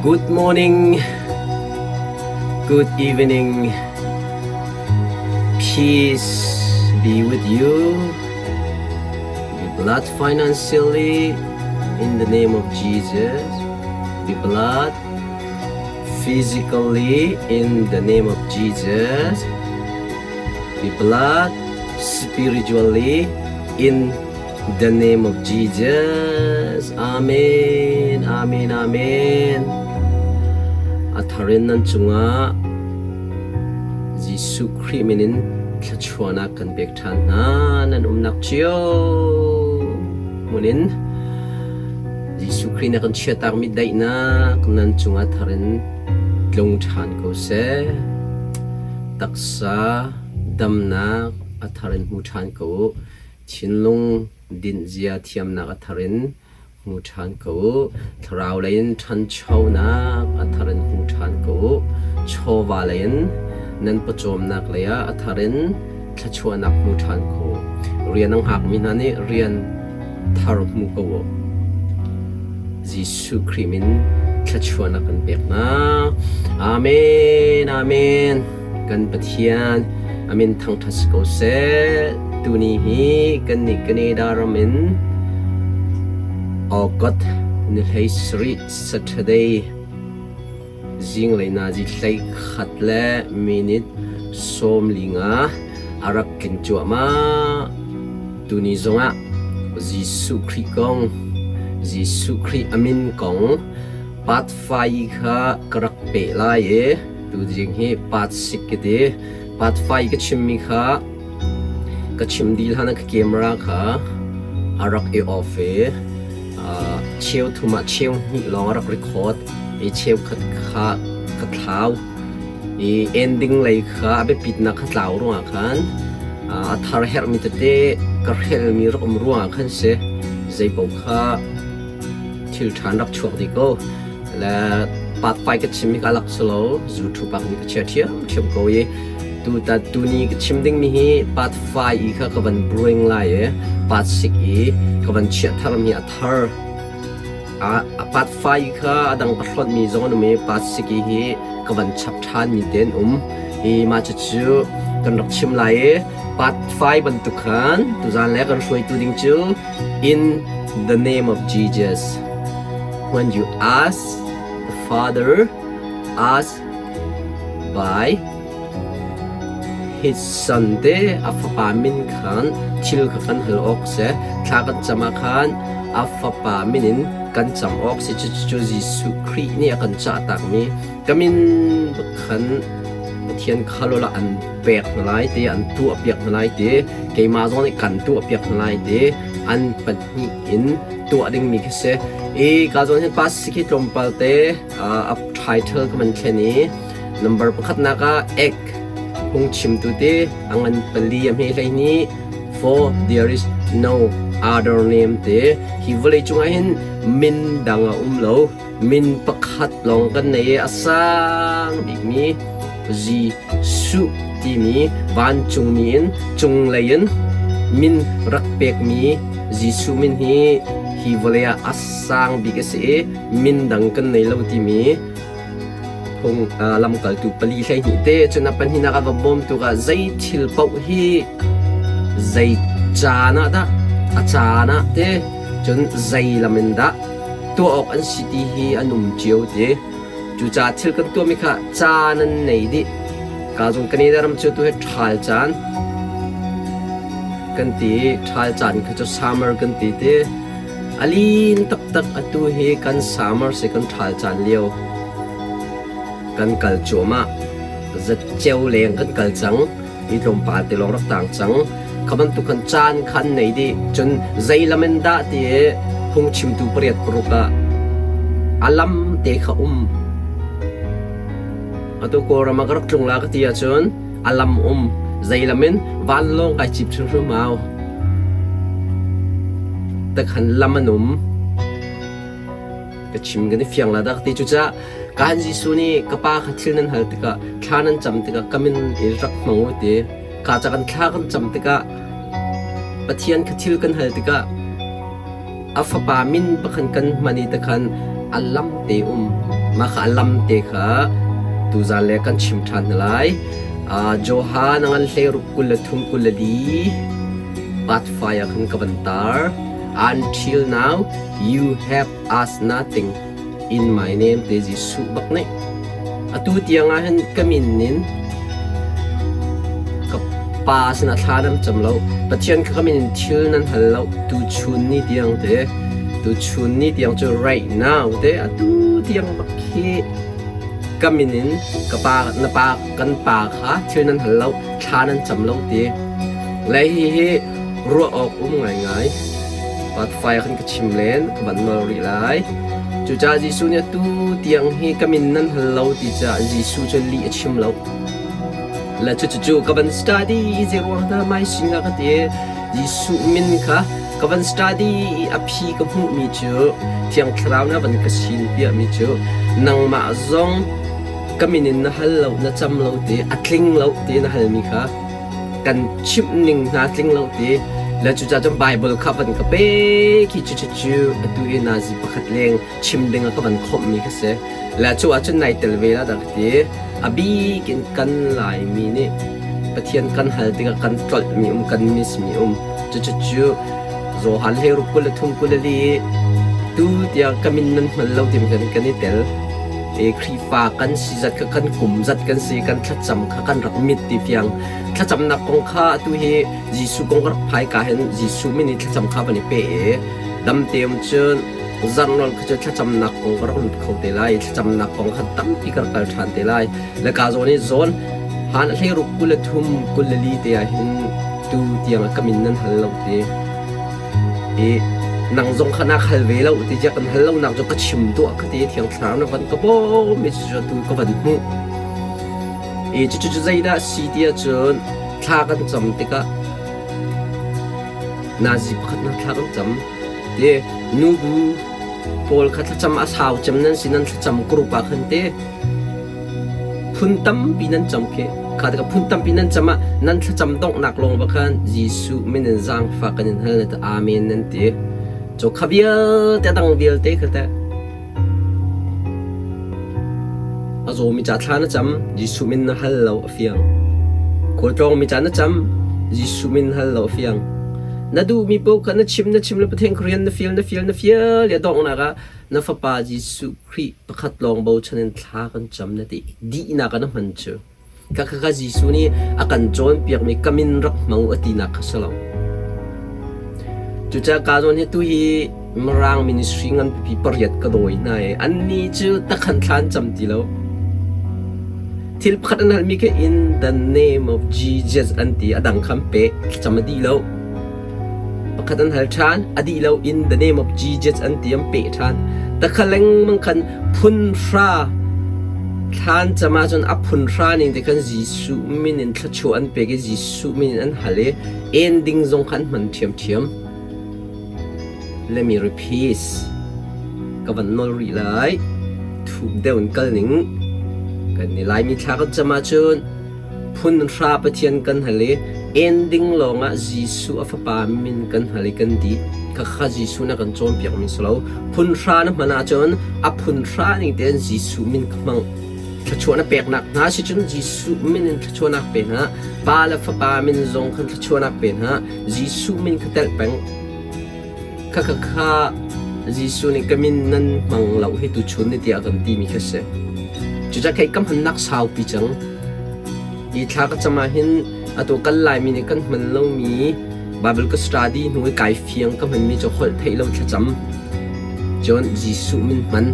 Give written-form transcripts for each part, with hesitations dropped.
Good morning, good evening, peace be with you. Be blessed financially in the name of Jesus. Be blessed physically in the name of Jesus. Be blessed spiritually in the name of Jesus. Amen. Amen. Amen. A tharin nan cungah Jesuh Khrih min in thluachuahnak kan pek ṭhan hna. Nan umnak cio hmun in Jesuh Khrih na kan chiatakmi daihnak nan cungah tharin tlung ṭhan ko seh. Taksa damnak a thar in hmu ṭhan ko u. Thinlung dinhzia thiamnak a thar in hmu ṭhan ko u. Thlarau lei in ṭhanchonak a thar in hmu ṭhan ko u. Chawva lei in nan pawcawmnak lei ah a thar in thluachuahnak hmu ṭhan ko u. Rian a hngakmi hna nih rian thar hmu ko u. Jesuh Khrih min thluachuahnak kan pek hna. Amen. Amen. Kan Pathian a min thangṭhat si ko seh. Tuni hi kannih Canada ram in August ni 17 Saturday zinglei nazi 11 le minute 15 a rak tling cuahmah. Tuni zongah Jesuh Khrih kong, Jesuh Khrih a min kong part 5 kha ka rak peh lai i tuzing hi part 6 ka ti. Part 5 ka chimmi kha ka chim dih hlan ah ka camera kha a rak i off i cheu thum ah cheu hnih lawng a rak record i cheukhat kha ka thlau. I ending lei kha a biapitnak kha tlau ruangah khan a thar herhmi tete ka hrelmi rak um ruangah khan si zeipaoh kha thil ṭhan rak chuak dih ko. Le part 5 ka chim hi ka lak si lo YouTube ah ka chia ṭhiamṭhiam ko i tutan tuni ka chim dingmi hi part 5 i kha ka van bring lai i part 6 i ka van chiah tharmi a thar a part 5 kha a dang ka hlonhmi zong an um i part 6 i hi ka van chap ṭhanmi te an um i mah cucu kan rak chim lai i part 5 bantuk khan tuzan le kan hruaitu ding cu in the name of Jesus when you ask the Father ask by his son te a fapa min khan thil kha kan hal awk si thla kan cam ah khan a fapa min in kan cam awk si cucu Jesuh Khrih nih a kan cah takmi ka min khan Pathian kha lola an pek hna lai te an tuah piak hna lai te keimah zong nih kan tuah piak hna lai te an pahnih in tuah dingmi khi si i ka zawn hin pas khi tlawmpal te a title ka man thlen i number pakhatnak ah ek phungchimtu te a ngan pali a hme hlei ni for there is no other name te hi vawlei cungah hin min dang a um lo min pakhat lawng kan nei i a sang bikmi Jesuh timi vancungmi in cunglei in min rak pekmi Jesuh min hi hi vawlei ah a sang bik a si i min dang kan nei lo timi phung lamkaltu pali 12 te cun a pahnihnak a va bawmtu ah zei thil paoh hi zei caan ah dah a caan ah te cun zei lam in dah tuah awk an si ti hi an um cio ti. Cucaah thil kan tuahmi kha caan an nei dih. Ka zung Canada ram cu tu hi ṭhal caan kan ti. Ṭhal caan kha cu summer kan ti ti. A lin taktak atu hi kan summer si kan ṭhal caan lio. Kan kal cuahmah. Zatceu leng kan kal cang. Hi tlawmpal te lawng rak tang cang. Kha bantuk khan caan kha an nei dih. Cun zei lam in dah ti i phungchimtu pariat paruk ah a lam te kha um. Atu Kawlram ah ka rak tlung la ka ti ahcun a lam um. Zei lam in vanlawng kai cip hrimhrim au. Takhan lam an um. Ka chim kan i fiang la dah ka ti. Cucaah kan Jesuh nih ka pa kha thil nan hal tikah thla nan cam tikah ka min i rak hmang u ti. Ka ca kan thla kan cam tikah Pathian kha thil kan hal tikah a fapa min pakhan kan hman i takhan a lam te um. Mah kha a lam te kha tuzan le kan chim ṭhan hna lai. Johan a ngan hleiruk 23 24 part 5 ah khan ka van tar. Until now you have asked nothing in my name te Jesuh bak nih atu tiang ah hin ka min in ka pa sinah thla nan cam lo. Pathian kha ka min in thil nan hal lo. Tu chun ni tiang te tu chun ni tiang cu right now te atu tiang bak khi ka min in ka pa na pa kan pa kha thil nan hal lo, thla nan cam lo ti le hi hi ruah awk um ngaingai. Part 5 khan ka chim len, ka van nawl rih lai. Cucaah Jesuh nih atu tiang hi ka min nan hal lo ti caah Jesuh cu lih a chim lo. Le cucu ka van study i zei ruang dah mai singa ka ti. Jesuh min kha ka van study i a phi ka hmuhmi cu Thiang Thlarau nih a van ka sin piahmi cu nangmah zong ka min in na hal lo, na cam lo ti, a tling lo ti na halmi kha kan chimh ning hna tling lo ti le cucaah cun Bible kha van ka pe khi cu cu cu atu i nazi pakhat leng chim ding ah ka van khawmhmi kha si. Le cu ahcun nai tel ve la dah ka ti. A bik in kan Laimi nih Pathian kan hal tikah kan tlolhmi um, kan miss mi um. Cucu cu Johan hleiruk 23 24 tu tiang ka min nan hngal lo timi kan kan i tel. E Khrihfa kan si zat kha kan kum zat kan si kan thlacam kha kan rak mit ti fiang. Thlacamnak kong kha atu hi Jesuh kong ka rak phai ka hin Jesuh min i thlacam kha van i pe i dam te um cun zarhnawl kha cu thlacamnak kong ka rak lut kho te lai. Thlacamnak kong kha tampi ka rak kal ṭhan te lai. Le ka zawn i zawn han hleiruk 23 24 te ah hin tu tiang ah ka min nan hal lo ti. I nang zong kha na hal ve lo ti cia kan hal lo nak cu ka chim tuah ka ti. Thiang Thlarau na van ka bawm i cu tu ka van hmuh. I cucu cu zeidah si ti ahcun thla kan cam tikah nazi pakhat na thla kan cam ti nubu pawl kha thlacam a sau cem nan si nan thlacam group ah khan te phun tampi nan cam khi kha tikah phun tampi nan cam ah nan thlacam donghnak lawng va khan Jesuh min in zaangfah kan in hal na ti amen nan ti. Cu kha vialte dang vialte kha teh a zawmi ca thla na cam Jesuh min na hal lo a fiang. Khualtlawngmi ca na cam Jesuh min hal lo a fiang. Na duhmi paoh kha na chim na chim le Pathian rian na fial na fial na fial i a donghnak ah na fapa Jesuh Khrih pakhat lawng bochan in thla kan cam na ti dihnak ah na hman cu. Khakha Jesuh nih a kan cawnpiakmi ka min rak hmang u a tinak kha si lo. Cucaah ka zawn hi tu hi Mirang ministry ngan pipi pariat ka dawi hna i annih cu takhan thla an cam ti lo. Thil pakhat an halmi khi in the name of Jesus an ti, a dang kha an pek, thlacam a dih lo. Pakhat an hal ṭhan, a dih lo, in the name of Jesus an ti, an peh ṭhan. Takha lengmang khan phun hra thlan cam ahcun a phun hra ning te khan Jesuh min in thluachuah an pek i Jesuh min in an hal i ending zong kha an hman ṭhiamṭhiam. Let me repeat. Ka van nawl rih lai. Thuk deuh in kal ning. Kan i Laimi thla kan cam ahcun phun hra Pathian kan hal i ending lawngah Jesuh a fapa min kan hal i kan dih. Khakha Jesuh na kan cawnpiakmi si lo. Phun hra na hman ahcun a phun hra ning tein Jesuh min ka hmang. Thluachuah na peknak hna si cun Jesuh min in thluachuahnak pe hna. Pa le Fapa min zong khan thluachuahnak pe hna. Jesuh min kha telh peng. Khakha Jesuh nih ka min nan hmang lo hi tuchun ni tiah kan timi kha si. Cucaah kei ka hmannak saupi cang. Hi thla ka cam ah hin atu kan Laimi nih kan hman lomi Bible ka study hnu i kai fiang ka hmanmi cu holh theih lo thlacam. Cun Jesuh min hman.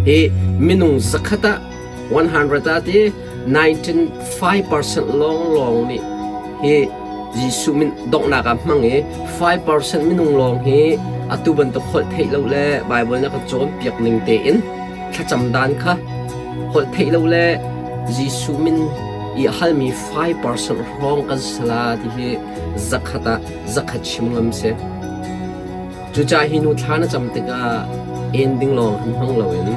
Hi minung zakhat ah 100 ah ti 95% lawnglawng nih hi Jesuh min donghnak ah hmang i 5% minung lawng hi atu bantuk holh theih lo le Bible na ka cawnpiak ning tein thlacam dan kha holh theih lo le Jesuh min i halmi 5% hrawng kan sala ti hi zakhat ah zakhat chim ngam si. Cucaah hi nu thla na cam tikah ending lawng hin hmang loin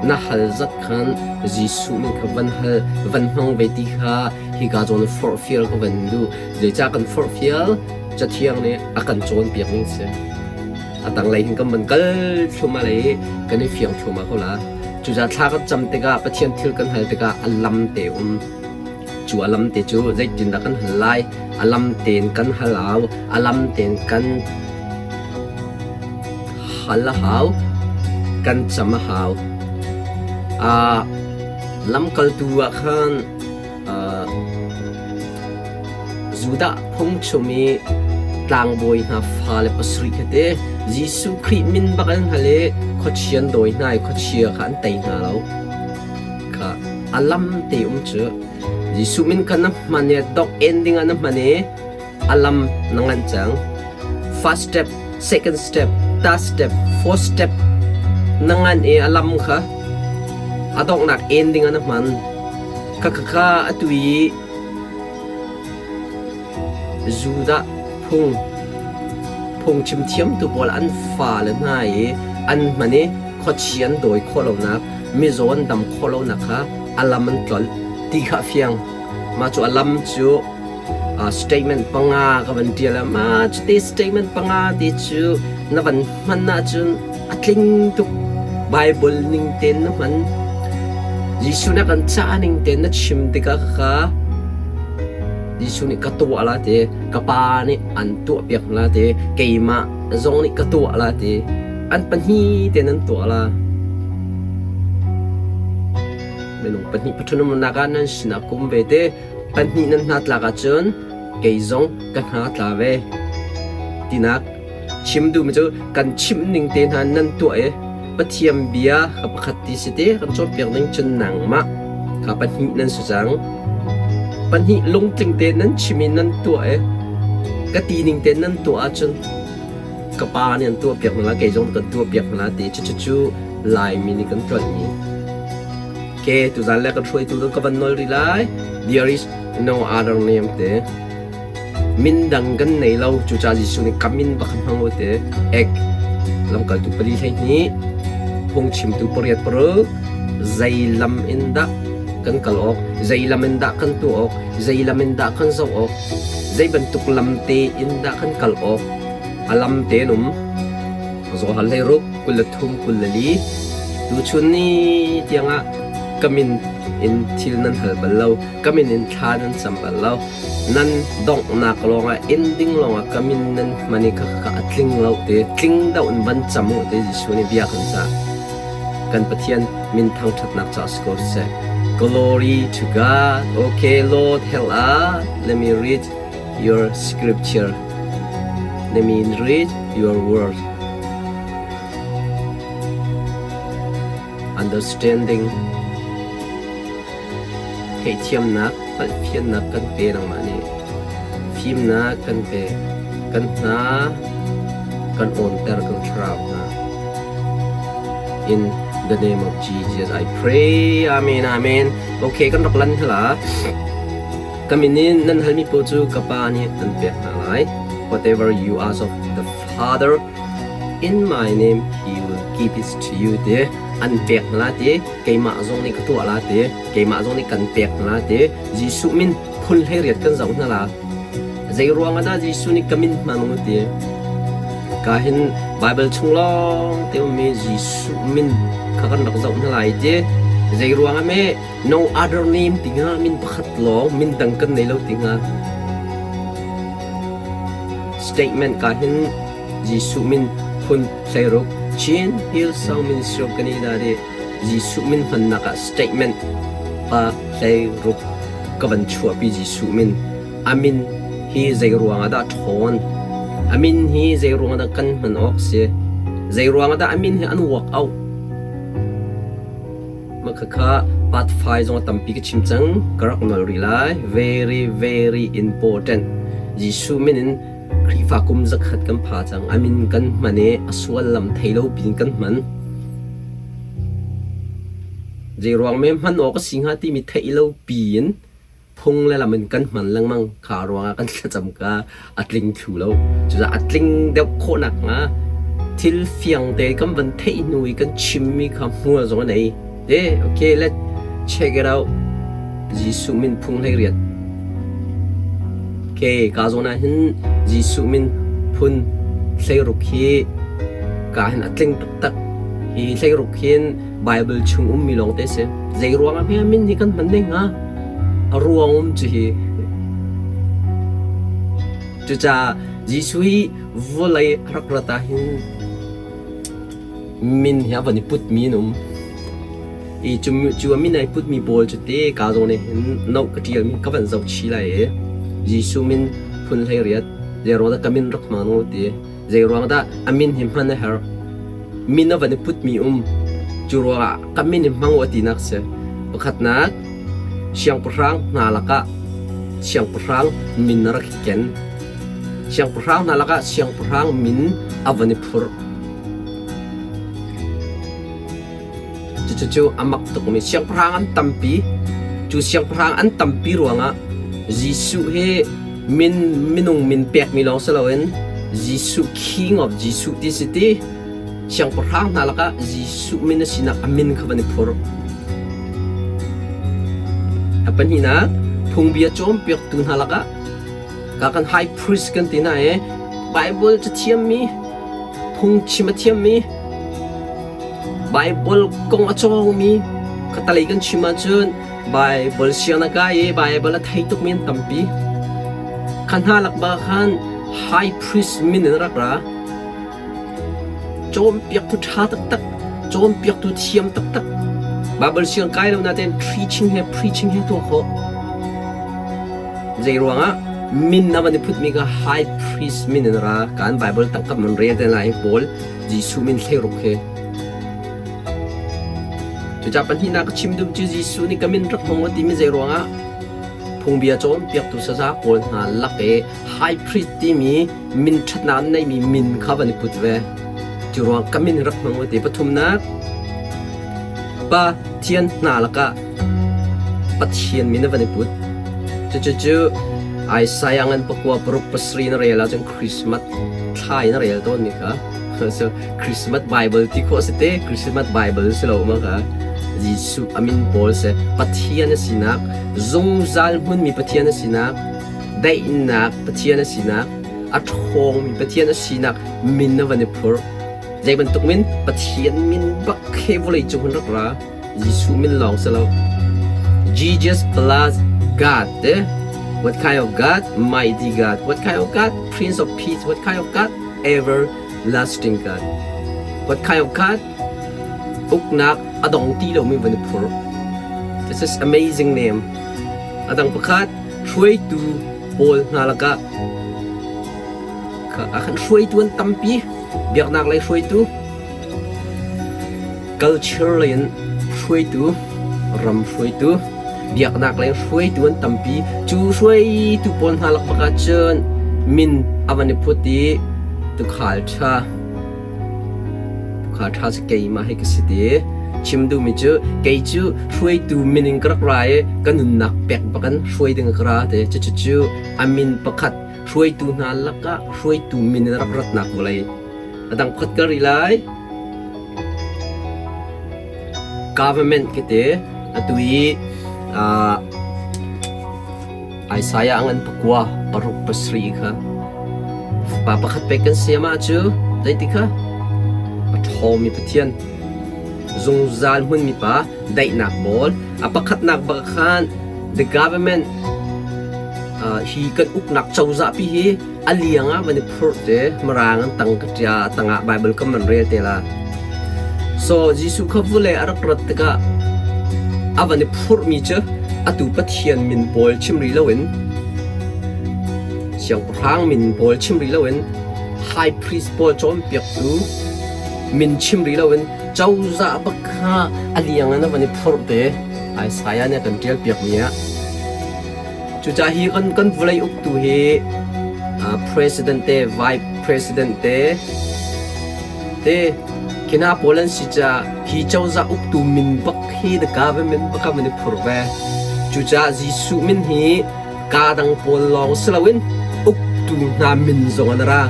na hal zat khan Jesuh nih kha van hal van hmang ve ti kha hika zawn forhfial ka van duh. Zeicah kan forhfial? Cathiang nih a kan cawnpiak ning si. A tanglei hin kan van kal thluahmah lei kan i fiang thluahmah ko la. Cucaah thla kan cam tikah Pathian thil kan hal tikah a lam te um. Cu a lam te cu zeitindah kan hal lai? A lam tein kan hal hau. A lam tein kan hal a hau. Kan cam a hau. Lamkaltu ah khan Judah phungchim i tlangbawi hna fale pasarih kha ti Jesuh Khrih min bak an hngal i khuachia an dawi hna i khuachia kha an tei hna lo. Kha a lam te um cu Jesuh min kha na hman i dok en dingah na hman i a lam na nganh cang. First step, second step, third step, fourth step na ngan i a lam kha a donghnak en dingah na hman. Kha kha kha atu i Judah phung phungchim thiamtu pawl an fale hna i an hman i khuachia an dawi khawh lonak, mizaw an dam khawh lonak kha a lam an tlolh ti kha a fiang. Mah cu a lam cu statement panga ka van ṭial ah mah cuti statement panga ti cu na van hman ahcun a tling tuk. Bible ning tein na hman. Jesuh nih a kan cah ning tein na chim tikah kha Jesuh nih ka tuah la ti, ka pa nih an tuahpiak la ti, keimah zong nih ka tuah la ti. An pahnih tein an tuah la. Minung pahnih pathum umnak ah nan sinah kum ve te. Pahnih nan hna tlak ahcun kei zong ka hna tla ve. Tinak chim duhmi cu kan chimh ning te hna nan tuah i Pathian bia kha pakhat ti si te kan cawnpiak ning cun nangmah kha pahnih nan si cang. Pahnih lungtling te nan chim i nan tuah i ka ti ning te nan tuah ahcun ka pa nih an tuahpiak hna lai, kei zong kan tuahpiak hna lai ti cucu Laimi nih kan tlolhmi. Ke tuzan le kan hruaitu kan ka van nawl rih lai. There is no other name te. Min dang kan nei lo cucaah Jesuh nih ka min bak hmang u te. Ek lamkaltu pali 12 phungchimtu pariat paruk zei lam in dah kan kal awk zei lam in dah kan tuah awk zei lam in dah kan zoh awk zei bantuk lam te in dah kan kal awk a lam te an um Zohal 16 23 24 tuchun ni tiangah ka min in thil nan hal bal lo ka min in thla nan cam bal lo nan donghnak lawngah ending lawngah ka min nan hman i khakha a tling lo te tling deuh in van cam u te Jesuh nih bia kan cah kan Pathian min thangṭhatnak ca si ko seh glory to God okay Lord help us let me read your scripture let me read your word understanding Theihthiamnak, hngalhfiannak kan pe nangmah nih. Fimnak kan pe. Kan hna kan awnter kan thlarau hna. In the name of Jesus I pray. Amen. Amen. Okay, kan rak lan hla. Ka min in nan halmi paoh cu ka Pa nih an pek hna lai. Whatever you ask of the Father in my name, he will give it to you. Ti an pek hna la ti. Keimah zong nih ka tuah la ti. Keimah zong nih kan pek hna la ti. Jesuh min phun 18 kan zoh hna la. Zei ruang ah dah Jesuh nih ka min hmang u ti? Ka hin Bible chung lawng te ummi Jesuh min kha kan rak zoh hna lai ti. Zei ruang ah me no other name ti hnga min pakhat lawng min dang kan nei lo ti hnga. Statement ka hin Jesuh min phun 16 Chin Hillsong Ministry of Canada nih Jesuh min hmannak ah statement pa 16 ka van chuahpi Jesuh min a min hi zei ruang ah dah ṭhawn a min hi zei ruang ah dah kan hman awk si zei ruang ah dah a min hi an work out mah khakha part 5 zong a tampi ka chim cang ka rak nol rih lai very very important Jesuh min in Khrihfa kum zakhat kan pha cang a min kan hman i a suallam thei lo pin kan hman Zeiruang me hman awk a si hnga timi theih lo piin phung le lam in kan hman lengmang kha ruangah kan thlacam ka a tling thlu lo. Cucaah a tling deuh khawh nakhnga thil fiang te kan van theih hnu i kan chimmi kha hmual zong a nei. Te, okay, let's check it out. Jesuh min phung 18. Okay, ka zawn ah hin Jesuh min phun 16 hi ka hin a tling taktak. Hi hleiruk hin Bible chung ummi lawng te si. Zei ruang ah hme min hi kan hman ne hnga? A ruang um cu hi. Cucaah Jesuh hi vawlei a rak rat ah hin min hi a van i putmi an um. I cu a min ai putmi pawl cu te ka zawn nih hin note ka ṭialmi ka van zoh chih lai i Jesuh min phun 18 zei dah ka min rak hmang u ti zei ruang dah a min hi hman a herh min a van i putmi um cu ruangah ka min hi hmang u a tinak si. Pakhatnak siangpahrang hna lakah siangpahrang min a rak i ken. Siangpahrang hna lakah siangpahrang min a van i phurh. Cucu a mak tukmi siangpahrang an tampi. Cu siangpahrang an tampi ruangah Jesuh hi min minung min pekmi lawng si loin Jesuh King of Jesuh ti si ti siangpahrang hna lakah Jesuh min a sinak a min kha van i phurh. A pahnihnak phungbia cawnpiaktu hna lakah ka kan high priest kan ti hna i Bible cathiammi phungchim a thiammi Baibal kong a cawngmi khatalei kan chim ahcun Baibal siang na kai i Baibal a thei tukmi an tampi. Kha hna lak bak khan high priest min in rak ra. Cawnpiaktu ṭha taktak, cawnpiaktu thiam taktak. Baibal siang kai lo nain preaching he preaching he tuah khawh. Zei ruangah min na van i phutmi kha high priest min in ra. Kan Baibal tangkap man rel te lai pawl Jesuh min thleiruk hi. Cucaah pahnihnak ka chim duh cu Jesuh nih ka min rak hmang u timi zei ruangah phungbia cawnpiaktu saza pawl hna lak i high priest timi min ṭhatnak an neimi min kha van i put ve. Cu ruang ka min rak hmang u ti. Pathumnak, Pathian hna lakah Pathian min a van i put. Cucu Isaiah ngan pakua paruk pasarih na rel ahcun Christmas thla in a rel tawnmi kha so Christmas Bible ti khawh si te Christmas Bible si lo ma kha Jesuh amin pawl si Pathian a sinak zungzal hmunmi Pathian a sinak daihnak Pathian a sinak a ṭhawngmi Pathian a sinak min na van i phurh zei bantuk min Pathian min bak he vawlei cung hun rak ra Jesuh min lawng si lo. Jesus plus God te. What kind of God? Mighty God. What kind of God? Prince of Peace. What kind of God? Everlasting God. What kind of God? Uknak a dong ti lomi van i phur. This is amazing name. A dang pakhat hruaitu pawl hna lakah a kan hruaitu an tampi biaknak lei hruaitu Culture lei in hruaitu, ram hruaitu, biaknak lei hruaitu an tampi. Cu hruaitu pawl hna lak bak ahcun min a van i phut i tuukhal ṭha, tuukhal ṭha cu keimah hi ka si ti. Chim duhmi cu kei cu hruaitu min in ka rak ra i ka nunnak pek bak in hruai ding ka ra ti. Cucu a min pakhat hruaitu hna lakah hruaitu min in rak ratnak vawlei. A dang pakhat ka ri lai. Government ka ti. Atu i Isaiah ngan pakua paruk pasarih kha pa pakhat pek kan si amah cu zeiti kha a ṭhawngmi Pathian zungzal hmunmi pa daihnak bawl a pakhatnak bak khan the government hi kan uknak cozah pi hi A liang ah van i phurh te, mirang an tang ka ṭia, tangah Baibal kam an rel te la. So Jesuh kha vule a rak rat tikah a van i phurhmi cu atu Pathian min pawl chim rih loin siangpahrang min pawl chim rih loin high priest pawl cawnpiaktu min chim rih loin cozah bak kha a liang in a van i phurh te Isaiah nih a kan ṭial piakmi ah Cucaah hi kan vawlei uktu hi president te, vice president te, te khina pawl an si caah hi cozah uktu min bak hi the government bak ah van i phur ve. Cucaah Jesuh min hi kaa dang pawl lawng si loin uktu hna min zong an ra.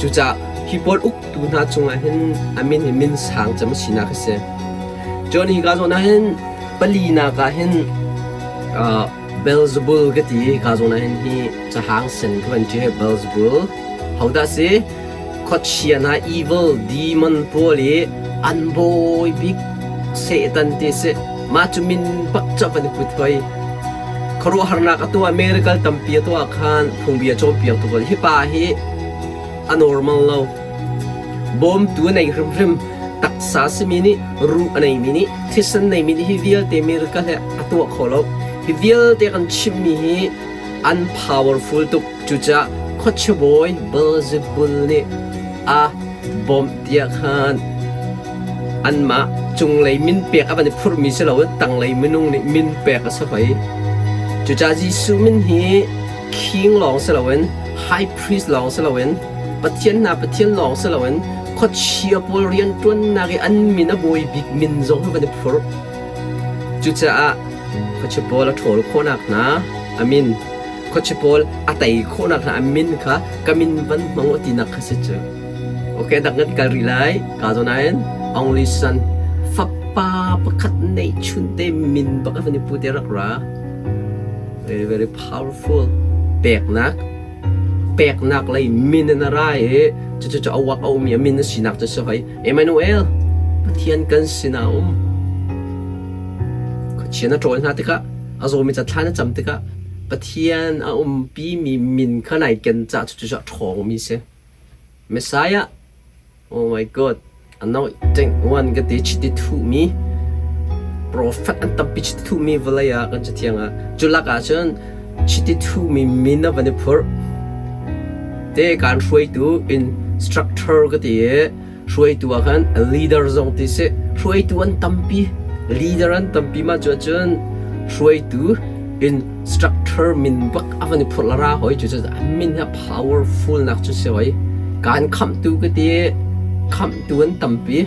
Cucaah hi pawl uktu hna cungah hin a min hi min sang cem a sinak a si. Cun hi ka zawn ah hin Palinak ah hin Beelzebul ka ti i ka zawn ah hin hi cahang sen ka van ṭial Beelzebul. Hodah si? Khuachia hna evil demon pawl i An bawi bik Satan ti si. Mah cu min bak cu van i put hoi. Khuaruahharnak a tuah, miracle tampi a tuah khan phungbia cawnpiaktu pawl hi pa hi a normal lo. Bawmtu a nei hrimhrim. Taksa simi nih, ruh a neimi nih, thisen neimi nih hi vialte miracle hi a tuah kho lo. Hi vialte kan chimmi hi an powerful tuk. Cucaah khuachia bawi Beelzebul nih a bawmh tiah khan anmah cunglei min pek a van i phurhmi si loin tanglei minung nih min pek a si hoi. Cucaah Jesuh min hi king lawng si loin high priest lawng si loin Pathian hna Pathian lawng si loin khuachia pawl rianṭuannak i an min a bawi bik min zong hi van i phurh. Cucaah khuachia pawl a ṭhawl khawhnak hna a min khuachia pawl a tei khawhnak hna a min kha ka min van hmang u tinak kha si cu. Okay, dang kan kal rih lai. Ka zawn ahhin Aung San fapa pakhat neihchun te min bak a van i pu te rak ra. Very very powerful. Peknak peknak lei min in a ra i cucu cu a uak a ummi a min a sinak cu si hoi. Emmanuel, Pathian kan sinah um. Khuachia na ṭawl hna tikah a zawmi ca thla na cam tikah Pathian a umpimi min kha nai ken caah cucu a ṭhawngmi si. Messiah, oh my God, anointing one ka ti chiti thuhmi prophet an tampi chiti thuhmi vawlei ah kan cathiang ah cu lak ah cun chiti thuhmi min a van i phurh te kaan hruaitu instructor ka ti i hruaitu ah khan leader zong ti si hruaitu an tampi leader an tampi ma cu cun hruaitu instructor min bak a van i phurh la ra hoi cu cu an min hi powerful nak cu si hoi kan khamhtu ka ti khamhtu an tampi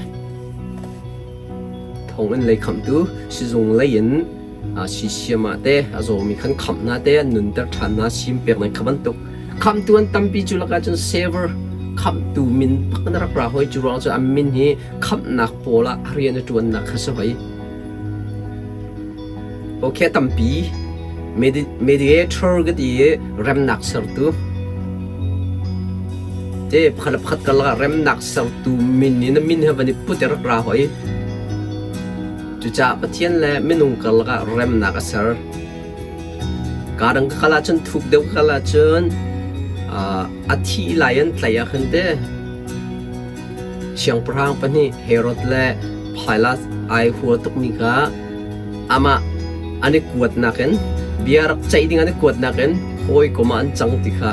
thong in lei khamhtu sizung lei in sisiam ah te a zawmi khan khamh na te an nunter ṭhan na sim pek nan kha bantuk khamhtu an tampi cu lakah cun saver khamhtu min bak na rak ra hoi cu ruang cu an min hi khamhnak pawl ah rian a ṭuannak kha si hoi okay tampi mediator ka ti i remnak sertu te pakhat le pakhat karlak ah remnak sertu min in a min he van i put i rak ra hoi Cucaah Pathian le minung karlak ah remnak a ser. Kaa dang ka kal ahcun thuk deuh ka kal ahcun a thi lai an tlaih ah khan te siangpahrang pahnih Herod le Pilat ai hua tukmi kha amah an i kuatnak in bia rak ceih ding an i kuatnak in hawikom ah an cang ti kha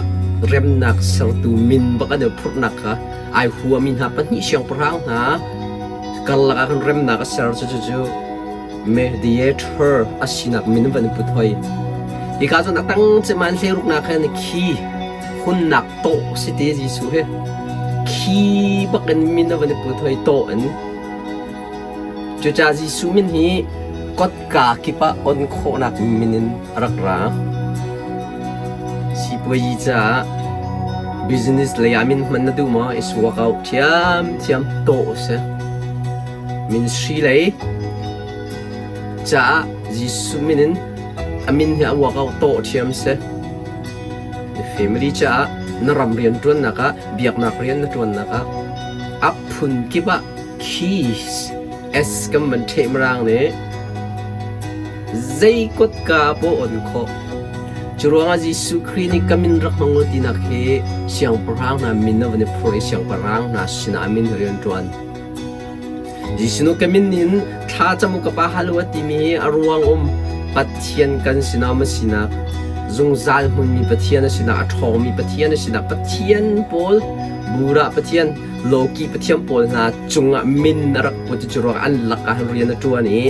remnak sertu min bak an i phurhnak kha ai huami hna pahnih siangpahrang hna karlak ah khan remnak a ser cu cucu mediator a sinak min van i put hoi. Hika cun a tang cem an hleiruknak khan khi hunnak tawh si te Jesuh hi khi bak in min a van i put hoi tawh in cucaah Jesuh min hi kotka kip ah on khawhnak min in a rak ra. Sipuayi caah business lei ah min hman na duh maw? I suak out ṭhiamṭhiam tawh a si. Ministry lei caah Jesuh min in a min hi a work out tawh ṭhiam si. Na family caah na ram rian ṭuannak ah biaknak rian na ṭuannak ah a phun kip ah keys S kan van ṭheh mirang nih Zei kutka paoh on khawh. Curuangah Jesuh Khrih nih ka min rak hmang u tinak hi siangpahrang hna min a van i phur i siangpahrang hna sinah a min rian ṭuan. Jesuh nu ka min in thla cam u ka pa hal u a timi hi a ruang um Pathian kan sinah ma sinak zungzal hmunmi Pathian a sinak a ṭhawngmi Pathian a sinak Pathian pawl Buddha Pathian Loki Pathian pawl hna cungah min a rak put i curuangah an lakah rian a ṭuan i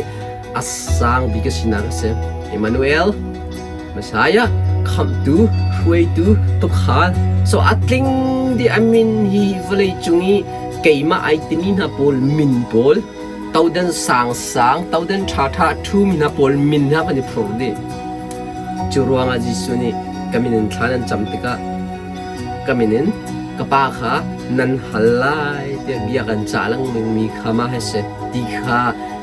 a sang bik a sinak a si. Emmanuel, Messiah, khamhtu, hruaitu, tukhal. So a tling dih a min hi vawlei cung i keimah ai timi hna pawl min pawl todan sang sang todan ṭha ṭha ṭhumi hna pawl min hna kan i phur dih. Cu ruangah Jesuh nih ka min in thla nan cam tikah ka min in ka Pa kha nan hal lai tiah bia kan cah lengmangmi kha mah hi si ti kha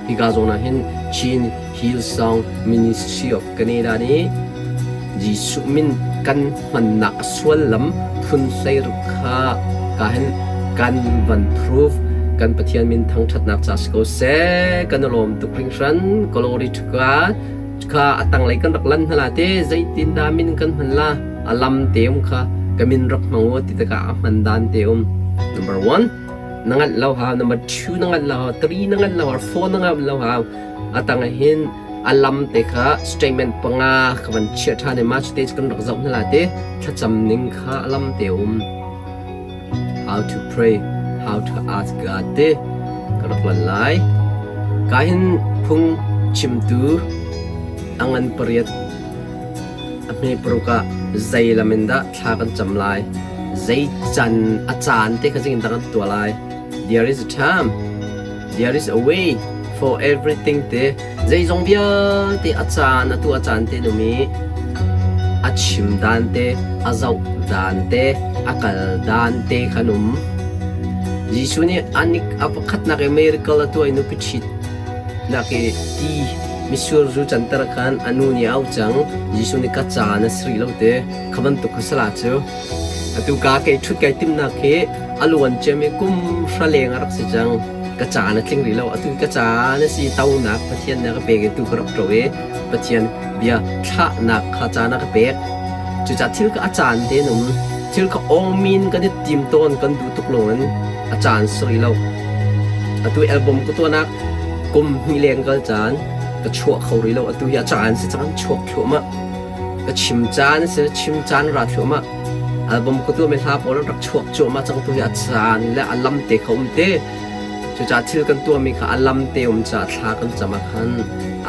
Hika zawn ah hin Chin Hillsong Ministry of Canada nih Jesuh min kan hmannak a suallam phun 16 kha ka hin kan van proof Kan Pathian min thangṭhatnak ca si ko seh. Kan i lawm tuk hringhran. Glory to God. Kha a tanglei kan rak lan hna la te zeitindah min kan hman la a lam te um kha ka min rak hmang u ti tikah a hman dan te um. Number one, na ngalh lo hau. Number two, na ngalh lo hau. Three, na ngalh lo hau. Four, na ngalh lo hau. A tang ah hin a lam te kha statement panga ka van chiah ṭhan i mah cu te cu kan rak zoh hna la te thlacam ning kha a lam te um. How to pray, how to ask God te ka rak lan lai. Ka hin phung chimtu a ngan pariat a hme paruk ah zei lam in dah thla kan cam lai, zei can a caan te kha zeitin dah kan tuah lai. There is a time, there is a way for everything te zeizong vialte a caan atu a caan te num i a chim dan te a zoh dan te a kal dan te khan um. Jesuh nih anik a pakhatnak i miracle a tuah i nupi ṭhit nak i ti mitsur zu canter khan a nu nih a auh cang. Jesuh nih ka caan a si rih lo te kha bantuk kha sala cu. Atu ka kei ṭhut kai timhnak hi a luan ciami kum hra leng a rak si cang. Ka caan a tling rih lo. Atu ka caan a si tonak Pathian nih a ka pek i tu ka rak ṭo i Pathian bia thlahnak kha caan a ka pek. Cucaah thil kha a caan tein um. Thil kha awngmin kan i tim tawn kan duh tuk lawngin a caan si rih lo. Atu album ka tuahnak kum hnih leng kal caan ka chuah kho rih lo. Atu hi a caan si cang chuak thluahmah. Ka chim caan a si, chim caan ra thluahmah. Album ka tuahmi hla pawl an rak chuak cuahmah cang tu hi a caan le a lam te kha um te. Cucaah thil kan tuahmi kha a lam te um caah thla kan cam ah khan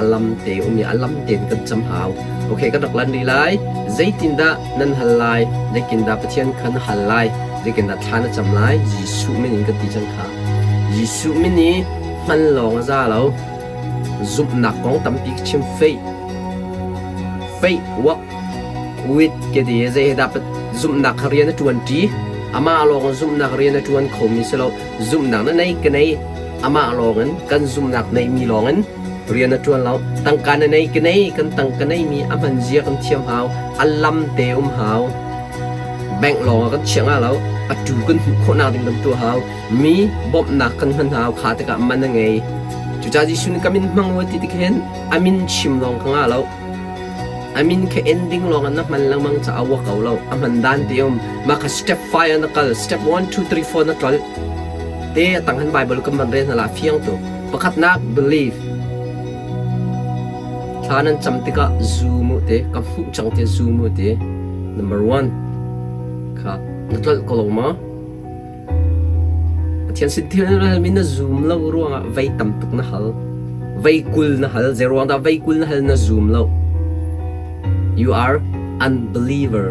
a lam te um i a lam tein kan cam hau. Okay, kan rak lan rih lai. Zeitindah nan hal lai? Zeitindah Pathian kha na hal lai? Zeitindah thla na cam lai? Jesuh min in kan ti cang kha. Jesuh min i hman lawng a za lo. Zumhnak kong tampi ka chim. Faith Faith work with ke ti zei he dah zumhnak kha rian a ṭuan ṭi. Amah lawng in zumhnak rian a ṭuan khomi si lo. Zumhnak na nei ka nei. Amah lawng in kan zumhnak neihmi lawng in rian a ṭuan lo. Tangka na nei ka nei. Kan tangka neihmi a hman zia kan thiam hau. A lam te um hau. Bank lawng ah kan chiah nga lo. A tu kan hmuh khawhnak ding kan tuah hau. Mi bawmhnak kan hman hau. Kha tikah man a ngei. Cucaah Jesuh nih ka min hmang u ti tik hin a min chim lawng ka ngah lo. A min kha ending lawng ah na hman lengmang caah wa ko lo. A hman dan ti um. Mah kha step 5 ah na kal. Step 1, 2, 3, 4 na tlol. Te a tang han Bible kan van rel hna la fiang tu. Pakhatnak believe. Thla nan cam tikah zum u te. Ka hmuh cang te zum u te. Number 1. Kha na tlolh ko lo ma? Pathian sin thil na halmi na zum lo ruangah vei tam tuk na hal. Vei 20 na hal. Zei ruang dah vei 20 na hal na zum lo? You are unbeliever.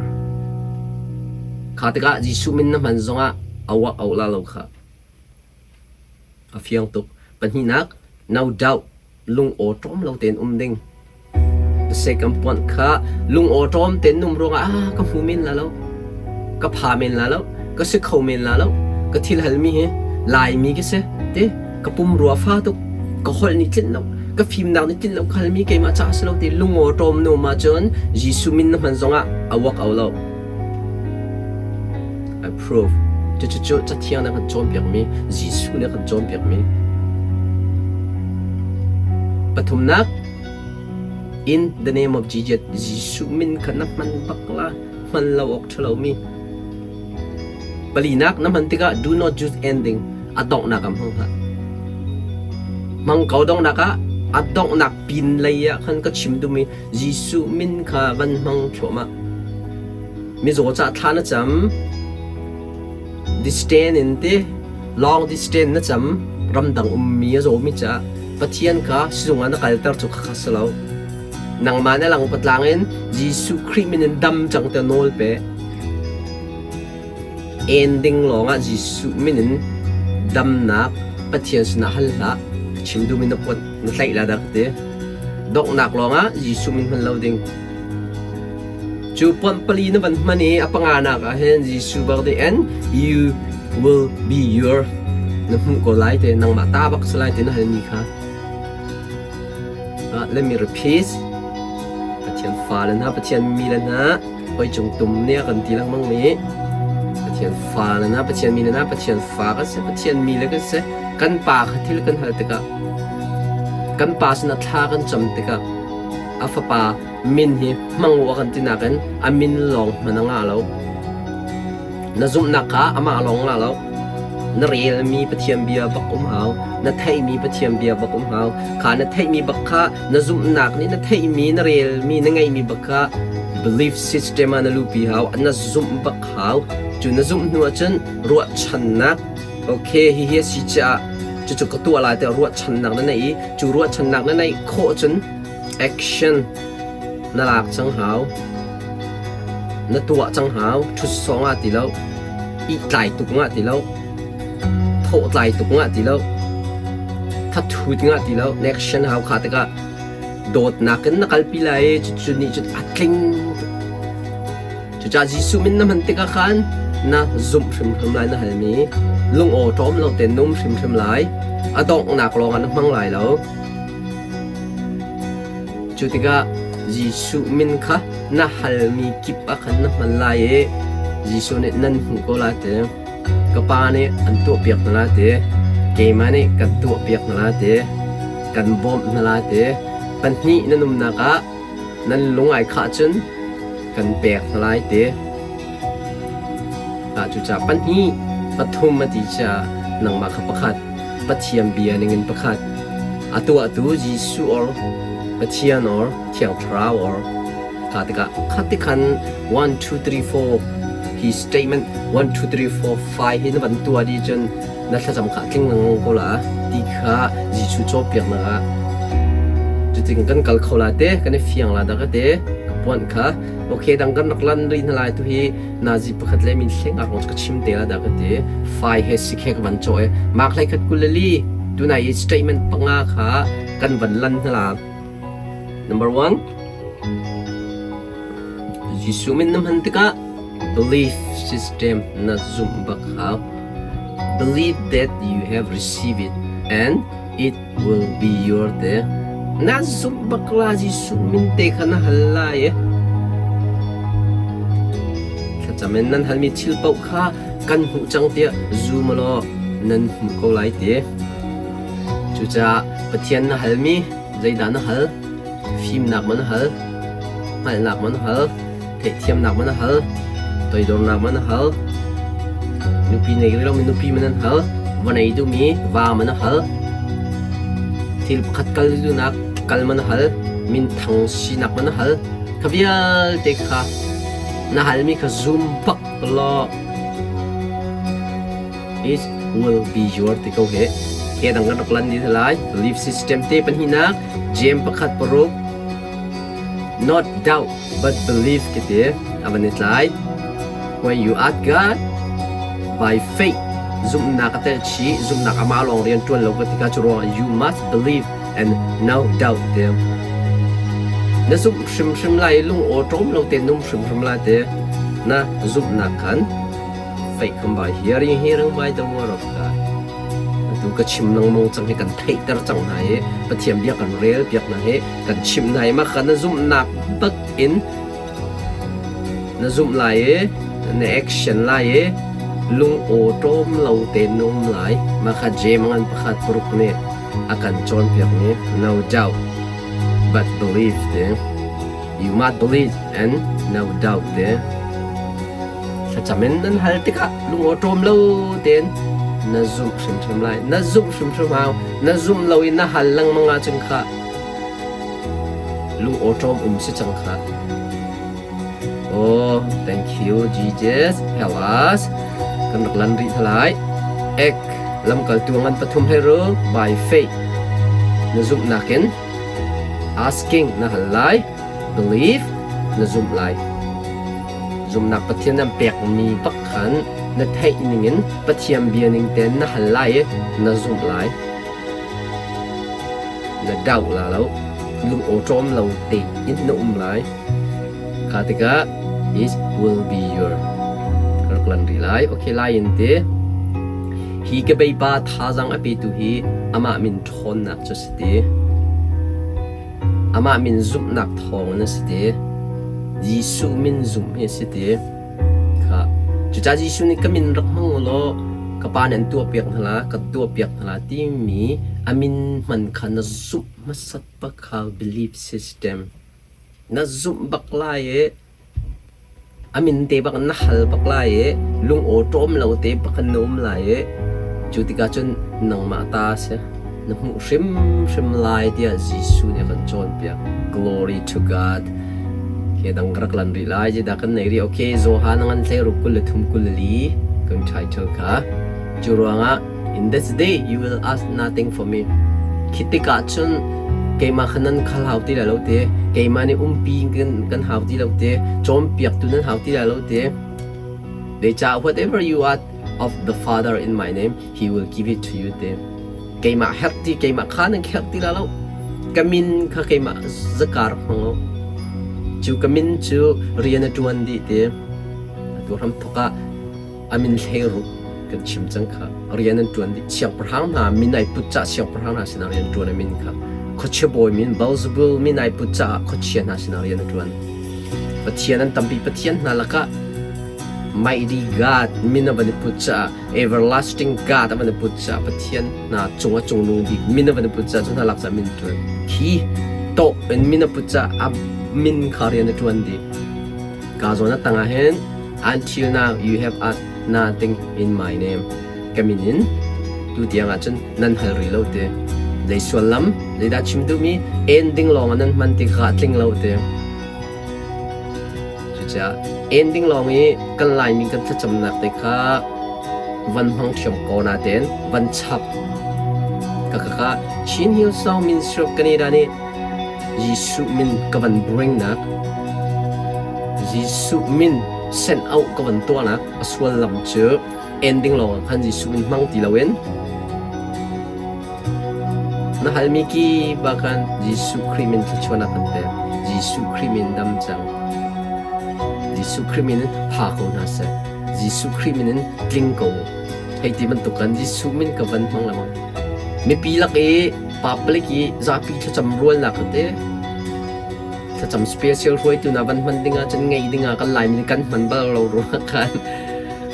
Kha tikah Jesuh min na hman zongah a uak au la lo kha. A fiang tuk. Pahnihnak, no doubt, lung awṭawm lo tein um ding. Sekam puanh kha lung awṭawm tein um ruangah ah ka hmu men la lo, ka pha men la lo, ka si kho men la lo, ka thil halmi hi Laimi ka si ti ka pumrua fa tuk, ka holh nih tlinh lo, ka fimnak nih tlinh lo, ka halmi keimah caah si lo ti lung awṭawm nu ma cun Jesuh min na hman zongah a uak au lo. I prove. Cucu Cathiang nih a kan cawnpiakmi, Jesuh nih a kan cawnpiakmi. Pathumnak, in the name of Jesus, Jesuh min kha na hman bak la, hman lo awk ṭha lomi. Palinak na hman tikah do not use ending, a donghnak ah hmang hlah. Hmang ko donghnak ah, a donghnak pin lei ah khan ka chim duhmi Jesuh min kha van hmang thluahmah. Mizaw cah thla na cam, distance in ti, long distance na cam, ramdang ummi a zawmi caah Pathian kha sizung ah na kalter cu khakha si lo. Nangmah na lang patlang in Jesuh Khrih min in dam cang tiah nawl pe. Ending lawngah Jesuh min in damnak Pathian sinah hal hlah. Chim duhmi na put na tlaih la dah ka ti. Donghnak lawngah Jesuh min hman lo ding. Cu pawnh pali na van hman i a panganak ah hin Jesuh bak the end you will be your na hmuh ko lai te nangmah ta bak si lai te na halmi kha. Let me repeat. Pathian fa le hna, Pathian mi le hna, hoi cung tum nih a kan ti lengmang mi Pathian fa le hna, Pathian mi le hna, Pathian fa kan si, Pathian mi le kan si. Kan pa kha thil kan hal tikah, kan pa sinah thla kan cam tikah a fapa min hi hmang u a kan ti nakin a min lawng hman a ngah lo. Na zumhnak kha amah lawng ngah lo. Na relmi Pathian bia bak um hau. Na theihmi Pathian bia bak um hau. Kha na theihmi bak kha na zumhnak nih na theihmi, na relmi, na ngeihmi bak kha belief system ah na luhpi hau. Na zumh bak hau. Cu na zumh hnu ahcun ruahchannak okay hihi a si caah cucu ka tuah lai tiah ruahchannak na neih i cu ruahchannak na neih khawh cun action na lak cang hau. Na tuah cang hau. Ṭhut sawng ah ti lo. Ihtlai tuk ngah ti lo. Thawhtlai tuk ngah ti lo. Thathut ngah ti lo. Na action hau kha tikah dawtnak in na kalpi lai i cucu nih cun a tling tuk. Cucaah Jesuh min na hman tikah khan na zumh hrimhrim lai na halmi lungaw ṭawm lo tein na um hrimhrim lai. A donghnak lawngah na hmang lai lo. Cu tikah Jesuh min kha na halmi kip ah khan na hman lai i Jesuh nih nan hmuh ko lai ti. Ka Pa nih an tuahpiak hna lai ti. Keimah nih kan tuahpiak hna lai ti. Kan bawmh hna lai ti. Pahnih nan umnak ah nan lung ai khah cun kan pek hna lai ti. Cucaah pahnih, pathum a ti caah nangmah kha pakhat, Pathian bia ningin pakhat, a tuahtu Jesuh or Pathian or Thiang Thlarau or kha tikah kha tikhan 1 2 3 4 hi statement 1 2 3 4 5 hi na van tuah dih cun na thlacam kha tling lengmang ko la ti kha Jesuh cawnpiaknak ah cutin kan kal kho la te kan i fiang la dah ka te ka puanh kha okay dang kan rak lan rih hna lai tu hi nazi pakhat le min hleng ak ka chim te la dah ka ti fai he sikhe ka van caw e mak hlei khat kul le li tunai i statement panga kha kan van lan hna la. Number 1, Jesuh min na hman tikah belief system na zumh bak hau. Believe that you have received it and it will be your te. Na zumh bak la Jesuh min te kha na hal lai e. Thlacam in nan halmi thil paoh kha kan hmuh cang tiah zum law nan hmuh ko lai te. Cucaah Pathian na halmi zeidah na hal? Fimnak maw na hal? Hngalhnak maw na hal? Theihthiamnak maw na hal? Toidornak maw na hal? Nupi nei rih lomi nupi maw nan hal? Va nei duhmi va maw na hal? Thil pakhat kal duhnak kal maw na hal? Minthang sinak maw na hal? Kha vialte kha na halmi kha zum bak law it will be your ti ko he ke dang kan rak lan ni lai. Belief system te pahnihnak James 1:6, not doubt but believe ki ti avan i tlai. When you ask God by faith, zumhnak a tel chi, zumhnak ama lawng rian tuan lo ka tika cu ruangah you must believe and no doubt te na zumh hrimhrim lai, lung aw ṭawm lo te num hrimhrim lai te na zumhnak khan faith come by hearing, hearing by the word of God. Atu ka chim lengmang cang hi, kan theihter cang hna i Pathian bia kan rel piak hna hi, kan chimh hna i mah kha na zumhnak bak in na zumh lai i na action lai i lung aw ṭawm lo te na um lai. Mah kha Jeim ngan 1:6 nih a kan cawnpiakmi no doubt but believe te, you must believe and no doubt te. Thlacam in nan hal tikah lungawṭawm lo tein na zumh hrimhrim lai. Na zumh hrimhrim hau. Na zumh lo i na hal lengmang ahcun kha lungawṭawm um si cang kha. Oh, thank you Jesus. Help us. Kan rak lan rih hna lai. Ek lamkaltu ngan pathum he ru by faith. Na zumhnak in asking na hal lai. Believe na zumh lai. Zumhnak Pathian an pekmi bak khan na theih ningin Pathian bia ning tein na hal lai i na zumh lai. Na doh la lo. Lung awṭawm lo tein na um lai. Kha tikah it will be your rak lan rih lai. Okay, lai in ti. Hi ka beipa thazaang a petu hi amah min ṭhawnnak cu si ti. Amah min zumhnak thawngin a si ti. Jesuh min zumh hi a si ti. Kha. Cucaah Jesuh nih ka min rak hmang u law Ka Pa nih an tuahpiak hna la, ka tuahpiak hna la timi a min hman kha na zumh hmasat bak kha belief system. Na zumh bak lai i A min te bak na hal bak lai i lungawṭawm lo te bak in na um lai i cu tikah cun nangmah ta a si. Na hmuh hrimhrim lai tiah Jesuh nih a kan cawnpiak. Glory to God. Okay, dang ka rak lan rih lai. Zeidah kan nei rih? Okay, Johan a ngan 16 23 24 kan title kha. Cu ruangah In this day you will ask nothing for me. Khi tikah cun keimah kha nan khal hau ti lai lo te, keimah nih umpi kan hau ti lo te, cawnpiaktu nan hau ti lai lo te. Zeicah whatever you ask of the Father in my name, he will give it to you te. Keimah herh ti, keimah kha nan herh ti lai lo. Ka min kha keimah zakar hmang lo. Cu ka min cu rian a ṭuan dih te. Atu hram thok ah A min hleiruk kan chim cang kha. Rian an ṭuan dih. Siangpahrang hna min ai put caah siangpahrang hna sinah rian ṭuan a min kha. Khuachia bawi min Beelzebul min ai put caah khuachia hna sinah rian a ṭuan. Pathian an tampi pathian hna lakah Mighty God min a van i put caah Everlasting God a van i put caah Pathian hna cung a cungnung bik min a van i put caah cu hna lak caah min ṭuan. Khi tawh in min a put caah a min kha rian a ṭuan dih. Ka zawn a tangah hin Until now you have asked nothing in my name. Ka min in tu tiang ah cun nan hal rih lo te. Zei suallam, zeidah chim duhmi ending lawng ah nan hman ti kha a tling lo te. Cucaah ending lawng i kan Laimi kan thlacamnak te kha van hmang ṭhiam ko natein van chap. Ka ka ka Chin Hillsong Ministry of Canada nih Jesuh min ka van bring nak Jesuh min send out ka van tuahnak a suallam cu ending lawng ah khan Jesuh min hmang ti loin na halmi ki ba khan Jesuh Khrih min thluachuahnak kan pek. Jesuh Khrih min dam cang. Jesuh Khrih min in pha ko hna seh. Jesuh Khrih min in tling ko. Hei ti bantuk kan Jesuh min ka van hmang lengmang. Mipi lak i public i zapi thlacam rualnak te thlacam special hruaitu na van hman dingah cun ngei dingah kan Laimi nih kan hman bal lo ruangah khan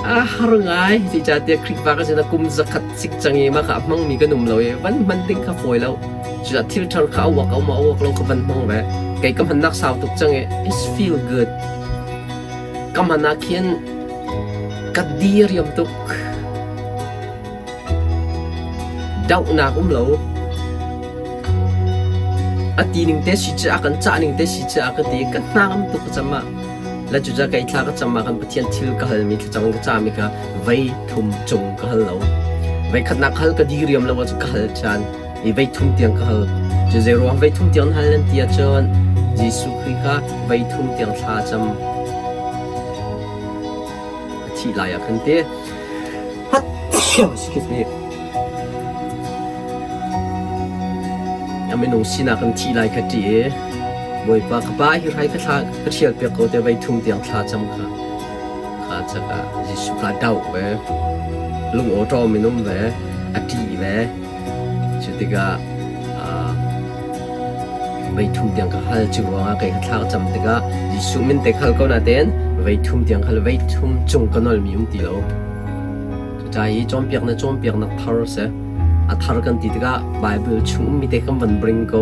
a har ngai zeicahtiah Khrihfa kan sinah kum zakhat sik cang i mah kha a hmangmi kan um lo i van hman ding kha fawi lo cucaah thil thar kha a uak a um a uak lo kha van hmang ve kei ka hmannak sau tuk cang i it's feel good ka hman ah khin ka diriam tuk Dohnak um lo. A ti ning te si cu a kan cah ning te si cu a ka ti ka hnangam tuk ka cam ah le cucaah kei thla ka cam ah kan Pathian thil ka halmi thlacam in ka cami kha vei thum cung ka hal lo. Vei khatnak hal ka diriam lo ahcun ka hal caan i vei thum tiang ka hal. Cu zei ruang vei thum tiang hal nan ti ahcun Jesuh Khrih kha vei thum tiang thla cam a thih lai ah khan ti. Excuse me. A minung sinak in thih lai kha ṭih i Bawipa ka pa hi hrai ka thla ka ṭhial piak ko te vei thum tiang thla cam kha kha cakah Jesuh kha doh ve lung awṭawm in um ve a ṭih ve cu tikah vei thum tiang ka hal cu ruangah kei ka thla ka cam tikah Jesuh min te khal ko natein vei thum tiang khal vei thum cung ka nolmi um ti lo. Cucaah hi cawnpiaknak cawnpiaknak thar a si. A thar kan ti tikah Bible chung ummi te kan van bring ko.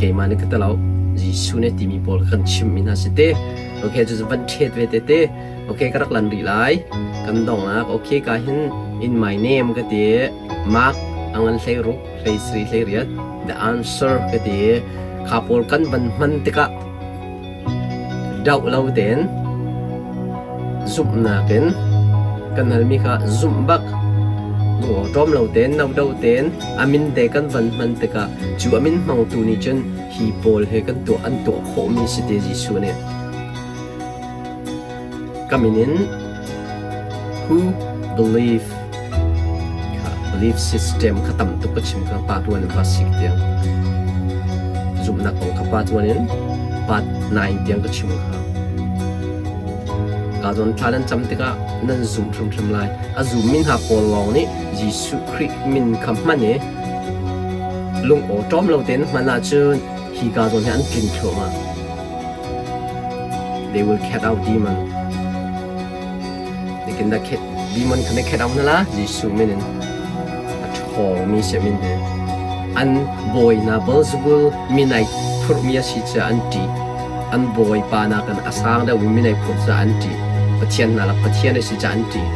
Keimah nih ka ti lo. Jesuh nih timi pawl kan chimmi hna si te. Okay, cu van ṭhet ve te te. Okay, ka rak lan rih lai. Kan dongnak. Okay, ka hin in my name ka ti. Mark a ngan hlei ruk, hlei sri, hlei riat. The answer ka ti. Kha pawl kan van hman tikah doh lo tein zumhnak in kan halmi kha zumh bak ṭawm lo tein no do tein a min te kan van hman tikah cu a min hmangtu nih cun hi pawl he kan tuah an tuah khawhmi si te Jesuh nih ka min in who believe Belief system kha tam tuk ka chim kha part 1 in part 6 tiang. Zumhnak kong kha part 1 in part 9 tiang ka chim kha. Ka zawn thla nan cam tikah nan zum hrimhrim lai. A zum min hna pawl lawng nih Jesuh Khrih min kha hman i lung aw ṭawm lo tein hman ahcun hi ka zawn hi an tling thluahmah. They will cat out demon. They can cat. Demon kha na khet au hna la Jesuh min in a ṭhawngmi si min hi an bawi hna Beelzebul minai phurhmi a si caah an ṭih. An bawipa nakin a sang deuhmi minai phurh caah an ṭih. Pathian hna lak Pathian a si caah an ṭih.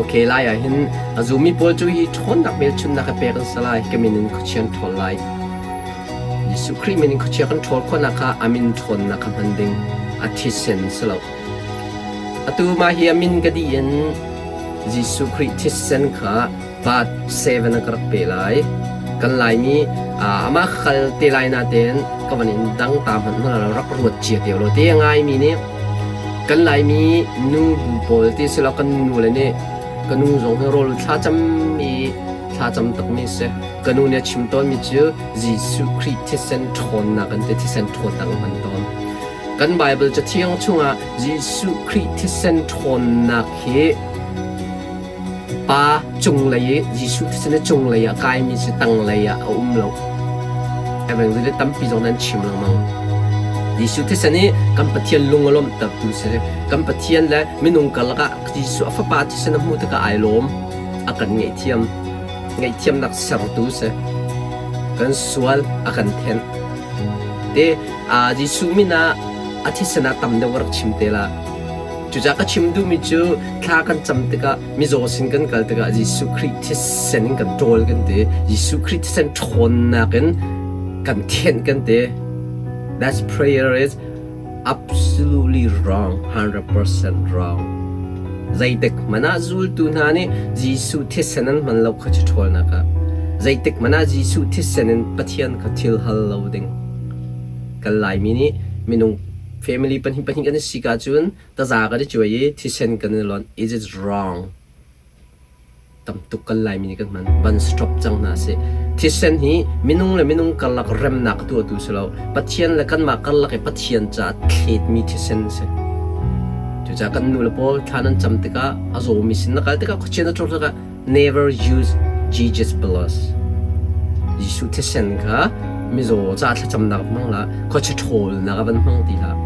Okay, lai ah hin a zummi pawl cu hi ṭhawnnak hmelchunhnak hi pek an si lai. Ka min in khuachia an ṭhawl lai. Jesuh Khrih min in khuachia kan ṭhawl khawhnak kha a min ṭhawnnak kha hman ding a thisen si lo. Atu mah hi a min ka dih in Jesuh Khrih thisen kha part 7 ah ka rak pe lai. Kan Laimi amah khal te lai natein ka van in dang ta hmanh hna rak ruat cia te lo te ngaimi nih kan Laimi nu bu pawl ti silo kan nu le nih ka nu zong hi rawl thlacam i thlacam takmi si. Ka nu nih a chim tawnmi cu Jesuh Khrih thisen ṭhawnnak an ti thisen ṭhawnnak an hman tawn. Kan Baibal Cathiang chungah Jesuh Khrih thisen ṭhawnnak hi Pa cunglei i Jesuh thisen hi cunglei ah kaimi si tanglei ah a um lo. Evangelist tampi zong nan chim lengmang. Jesuh thisen hi kan Pathian lung a lawmhtertu si. Kan Pathian le minung karlak ah Jesuh a fapa thisen a hmuh tikah ai lawm. A kan ngaihthiam. Ngaihthiamnak sertu si. Kan sual a kan thenh. Te Jesuh min ah a thisen ah tam deuh ka rak chim te la. Cucaah ka chim duhmi cu thla kan cam tikah mizaw sin kan kal tikah Jesuh Khrih thisen in kan ṭawl kan ti. Jesuh Khrih thisen ṭhawnnak in kan thianh kan ti. That prayer is absolutely wrong, 100% wrong. Zeitik hmanh ah zultu hna nih Jesuh thisen an hman lo kha cu ṭhawlnak ah. Zeitik hmanh ah Jesuh thisen in Pathian kha thil hal lo ding. Kan Laimi nih minung family pahnih pahnih kan i sik ahcun taza kan i cuai i thisen kan i lonh. Is it wrong? Tam tuk kan Laimi nih kan hman. Van stop cang hna sih. Thisen hi minung le minung karlak remnak a tuahtu si lo. Pathian le kanmah karlak i Pathian caah thletmi thisen a si. Cucaah kan nu le pawl thla nan cam tikah a zawmi sin na kal tikah khuachia na ṭor tikah never use Jesus blood. Jesuh thisen kha mizaw ca thlacamnak hmang hlah, khuachia ṭhawlnak ah van hmang ti hlah.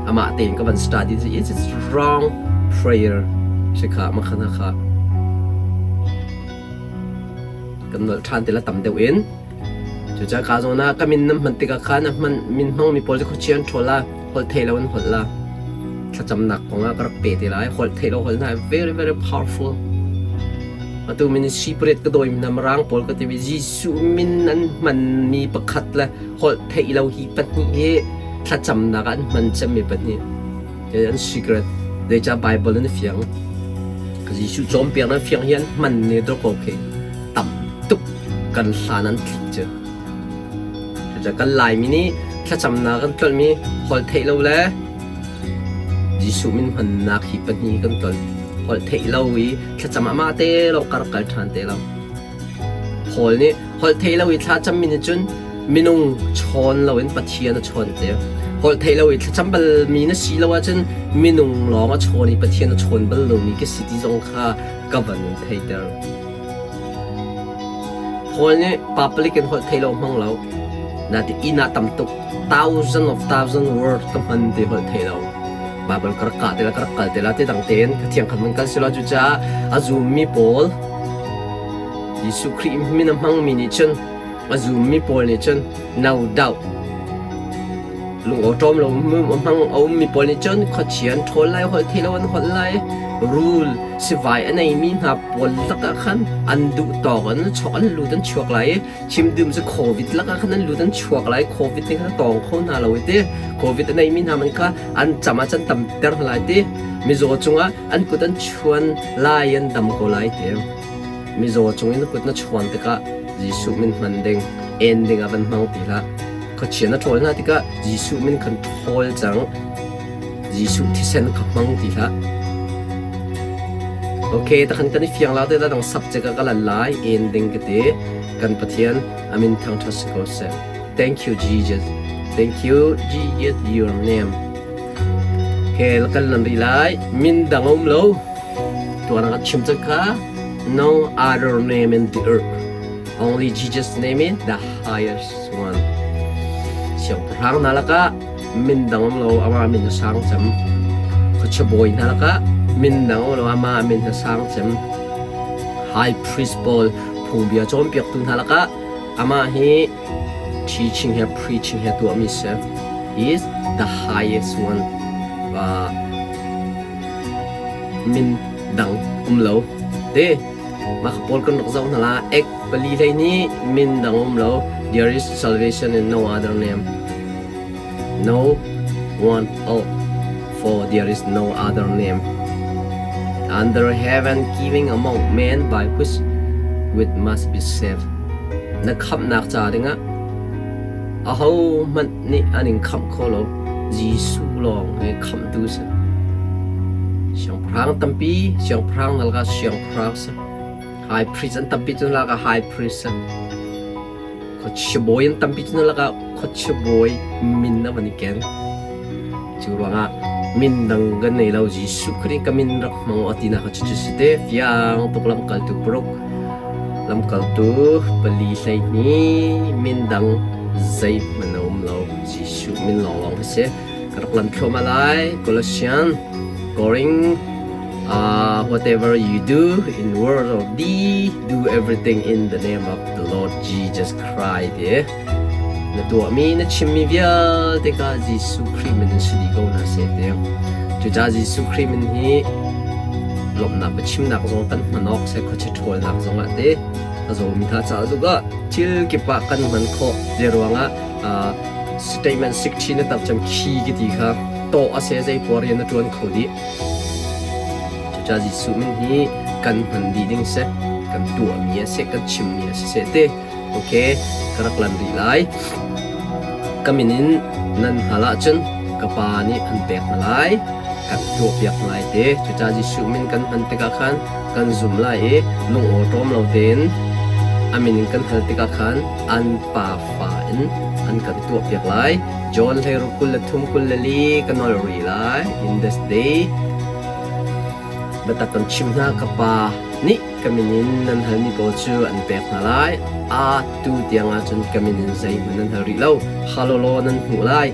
Amah tein ka van study it's wrong prayer si kha makhana kha kan nolh ṭhan ti la tam deuh in. Cucaah ka zawn ah ka min nan hman tikah khan a hman min hmangmi pawl cu khuachia an ṭhawl la, holh thei lo an holh la. Thlacamnak kong ah ka rak pe te lai. Holh thei lo holh hna very very powerful. Atu min secret ka dawi hna mirang pawl ka ti Jesuh min an hmanmi pakhat le holh theih lo hi pahnih hi thlacamnak ah an hman cemmi pahnih. An secret. Zeicah Bible in a fiang. Jesuh cawnpiak nan fiang hi an hman ne dawk ko khi. Tam tuk kan hlan an tlik cu. Cucaah kan Laimi nih thlacamnak kan tlolhmi holh theih lo le Jesuh min hmannak hi pahnih kan tlolh. Holh theih lo i thlacam amah te lo kar kal ṭhan te lo. Paul nih holh theih lo i thlacam mi nih cun minung chawn loin Pathian a chawn te. Holh theih lo i thlacam balmi na si lo ahcun minung lawng a chawn i Pathian a chawn bal lomi ka si ti zong kha ka van in theihter. Paul nih public in holh theih lo hmang lo. Natin inn ah tam tuk thousand of thousand word ka hman ti holh theih lo. Bible ka rak kah te la ka rak kal te la ti dang tein ka thiang khat man kal si lo cucaah a zummi pawl Jesuh Khrih min a hmangmi nih cun a zummi pawl nih cun no doubt lungawṭawm lo hmang a ummi pawl nih cun khuachia an ṭhawl lai holh thei lo an holh lai rul sivai a neimi hna pawl lakah khan an duh tawk an chok an lut an chuak lai i chim dum cu covid lakah khan an lut an chuak lai covid nih khan a tawng kho hna lo i ti covid a neimi hna man kha an cam ah can tamter hna lai ti mizaw cungah an kut an chuan lai an dam ko lai ti mizaw cung in kut na chuan tikah Jesuh min hman ding en ding ah van hmang ti hlah Khuachia na ṭhawl hna tikah Jesuh min khan ṭhawl cang. Jesuh thisen kha hmang ti hlah. Okay, takhan kan i fiang la te da dang subject ah ka lan lai ending ka ti. Kan Pathian amin thangṭhat si ko seh. Thank you Jesus. Thank you Jesus your name. Okay, kan lan rih lai. Min dang um lo. Tuan ka chim cang kha. No other name in the earth. Only Jesus name is the highest one. Siangpahrang hna lakah min dang um lo, amah min a sang cem. Khuachia bawi hna lakah Min dang um lo, amah min hi sang cem. High priest pawl phungbia cawnpiaktu hna lakah amah hi teaching he preaching he tuahmi si. He is the highest one. Min dang um lo. Te, mah pawl kan rak zoh hna la. Ek pali hlei nih min dang um lo. There is salvation in no other name. No one else, for there is no other name under heaven given among men by which we must be saved. Na khamhnak ca dingah ahohmanh nih an in khamh kho lo. Jesuh lawng hi khamhtu si. Siangpahrang tampi, siangpahrang na lakah siangpahrang si. High priest an tampi cu na lakah high priest si. Khuachia bawi an tampi cu na lakah khuachia bawi min a van i ken. Cu ruangah min dang kan nei lo. Jesuh Khrih ka min rak hmang aw tinak kha cucu si te. Fiang tuk lamkaltu paruk, lamkaltu pali 12 min dang zeihmanh a um lo. Jesuh min lawnglawng hi si. Ka rak lam thluahmah lai. Colossian, Koring, whatever you do in word or deed, do everything in the name of the Lord Jesus Christ. Ti. Na tuahmi, na chimmi vialte kha Jesuh Khrih min in si dih ko hna seh ti. Cucaah Jesuh Khrih min hi lawmhnak biachimnak zong kan hman awk seh, khuachia ṭhawlnak zongah te a zawmi hna caah zongah thil kip ah kan hman khawh. Zei ruangah statement 16 na tak cam khi ka ti kha tawh a se zei puar rian na ṭuan kho dih. Cucaah Jesuh min hi kan hman dih ding seh, kan tuahmi a seh, kan chimmi a si seh te. Okay, ka rak lan rih lai. Ka min in nan hal ahcun ka Pa nih an pek hna lai, kan tuahpiak hna lai te. Cucaah Jesuh min kan hman tikah khan kan zum lai i lungawṭawm lo tein a min in kan hal tikah khan an pafa in an kan tuahpiak lai. John 16 23 24 ka nawl rih lai. In this day, biatak kan chim hna ka Pa nih ka min in nan halmi pawl cu an pek hna lai. A tu tiang ahcun ka min in zeihmanh nan hal rih lo. Hal law nan hmuh lai.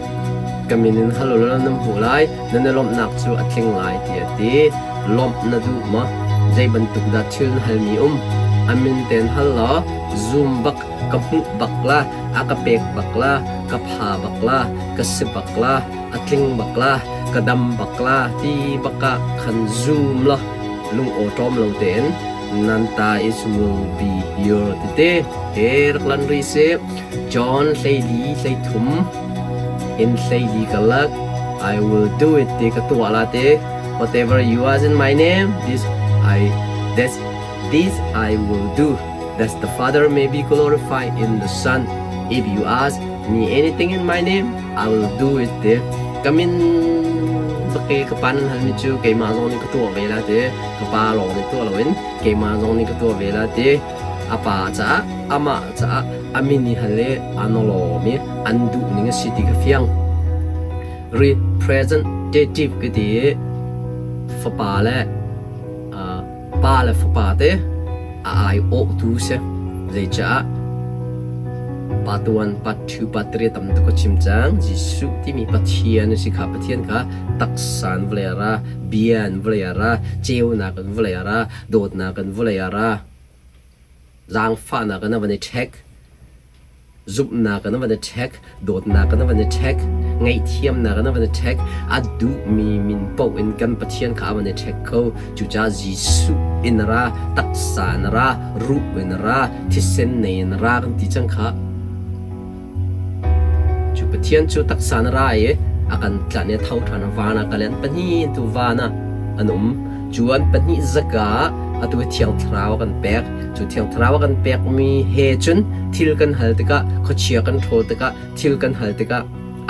Ka min in hal law nan hmuh lai. Nan i lawmhnak cu a tling lai tiah a ti. Lawmh na duh maw? Zei bantuk dah thil na halmi um? A min tein hal law zum bak ka hmuh bak la, a ka pek bak la, ka pha bak la, ka si bak la, a tling bak la, ka dam bak la ti bak ah khan zum law lung awṭawm lo tein nan ta is will be your tete he rak lan ri si. John 14 13 in 14 kalak I will do it ti ka tuah la te whatever you ask in my name this I this this I will do that the Father may be glorified in the Son. If you ask me anything in my name, I will do it te. Ka min bake ka pa nan halmi cu keimah zong nih ka tuah ve la te. Ka pa lawng nih tuah loin keimah zong nih ka tuah ve la te. A pa caah, amah caah a min i hal i an lawm i an duh ning a si ti ka fiang. Representative ka ti i fapa le pa le fapa te a aiawhtu si. Zeicah part 1, part 2, part 3 tam tuk ka chim cang. Jesuh timi Pathian a si kha Pathian kha taksa in vawlei a ra, bia in vawlei a ra, ceunak in vawlei a ra, dawtnak in vawlei a ra, zaangfahnak in a van i ṭhek. Zumhnak in a van i ṭhek, dawtnak in a van i ṭhek, ngaihthiamnak in a van i ṭhek, a duhmi min paoh in kan Pathian kha a van i ṭhek kho. Cucaah Jesuh in ra, taksa in ra, ruh in ra, thisen nei in ra kan ti cang kha. Cu Pathian cu taksa in ra i a kan tlanh i a tho ṭhan i van ah kal i an pahnih tu van ah an um. Cu an pahnih zaka ah atu hi Thiang Thlarau a kan pek. Cu Thiang Thlarau a kan pekmi he cun thil kan hal tikah, khuachia kan ṭhawl tikah, thil kan hal tikah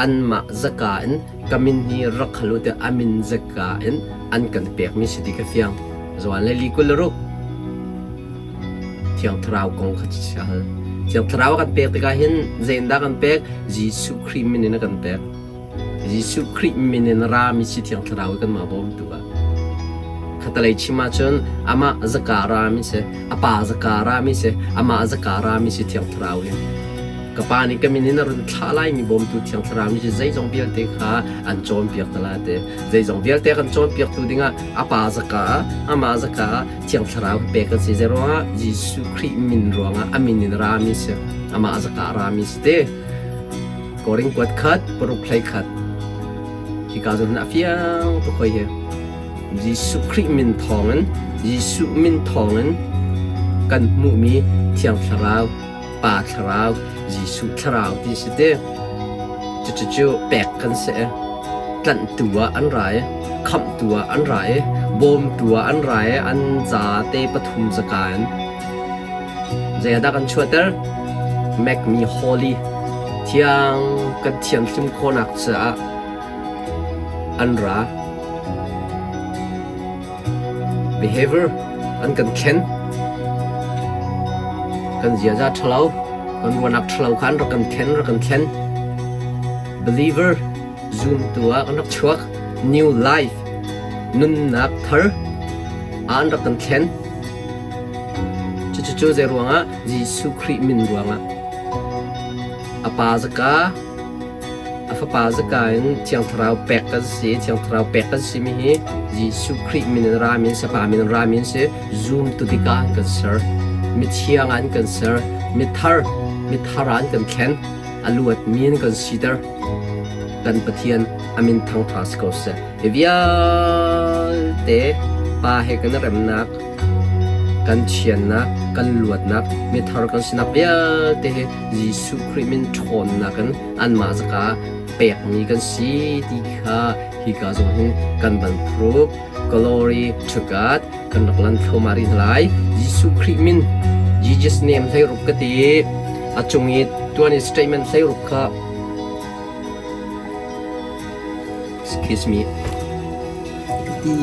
anmah zaka in ka min hi rak hal u tiah a min zaka in an kan pekmi si ti ka fiang. Johan le li 26 Thiang Thlarau kong kha chia hal. Thiang Thlarau a kan pek tikah hin zeitindah kan pek? Jesuh Khrih min in a kan pek. Jesuh Khrih min in rami si Thiang Thlarau hi kanmah bawmtu ah. Khatalei chim ahcun amah zaka rami si, a pa zaka rami si, amah zaka rami si Thiang Thlarau hi. Ka Pa nih ka min in a run thlah laimi bawmtu Thiang Thlarau nih cun zeizong vialte kha an cawnpiak hna lai ti. Zeizong vialte kan cawnpiaktu dingah a Pa zaka ah, amah zaka ah Thiang Thlarau hi pek kan si. Zeiruangah? Jesuh Khrih min ruangah a min in rami si. Amah zaka ah rami si ti. Korin kuat khat, paruk hlei khat. Hika zawn hin a fiang tuk hoi hi. Jesuh Khrih min thawngin, Jesuh min thawngin kan hmuhmi Thiang Thlarau, Pa Thlarau, Jesuh Thlarau ti si te. Cucu pek kan si. Tlanhtu ah an ra i, khamhtu ah an ra i, bawmtu ah an ra i, an zate pathum zaka in. Zei ah dah kan chuahter? Make me holy. Thiang kan thianhlim khawhnak caah an ra. Behavior an kan thlen. Kan ziaza ṭhalo, kan ruahnak ṭhalo kha an rak kan thlen, rak kan thlen. Believer zumtu ah kan rak chuak. New life, nunnak thar ah an rak kan thlen. Cucu zei ruangah? Jesuh Khrih min ruangah. A pa zaka, a fapa zaka in Thiang Thlarau pek kan si. Thiang Thlarau pek kan simi hi Jesuh Khrih min in rami an si, Pa min in rami an si. Zumtu tikah an kan ser. Mithiang ah an kan ser. Mithar, mithar ah an kan thlen. A luatmi an kan siter. Kan Pathian a min thangṭha si ko seh. Hi vialte Pa he kan remnak, kan thiannak, kan luatnak, mithar kan sinak vialte hi Jesuh Khrih min ṭhawnnak in anmah zaka pekmi kan si ti kha hika zong hin kan van prove. Glory to God. Kan rak lan thluahmah rih hna lai. Jesuh Khrih min, Jesus name hleiruk ka ti. A cung i tuan i statement hleiruk kha Excuse me. Ka ti.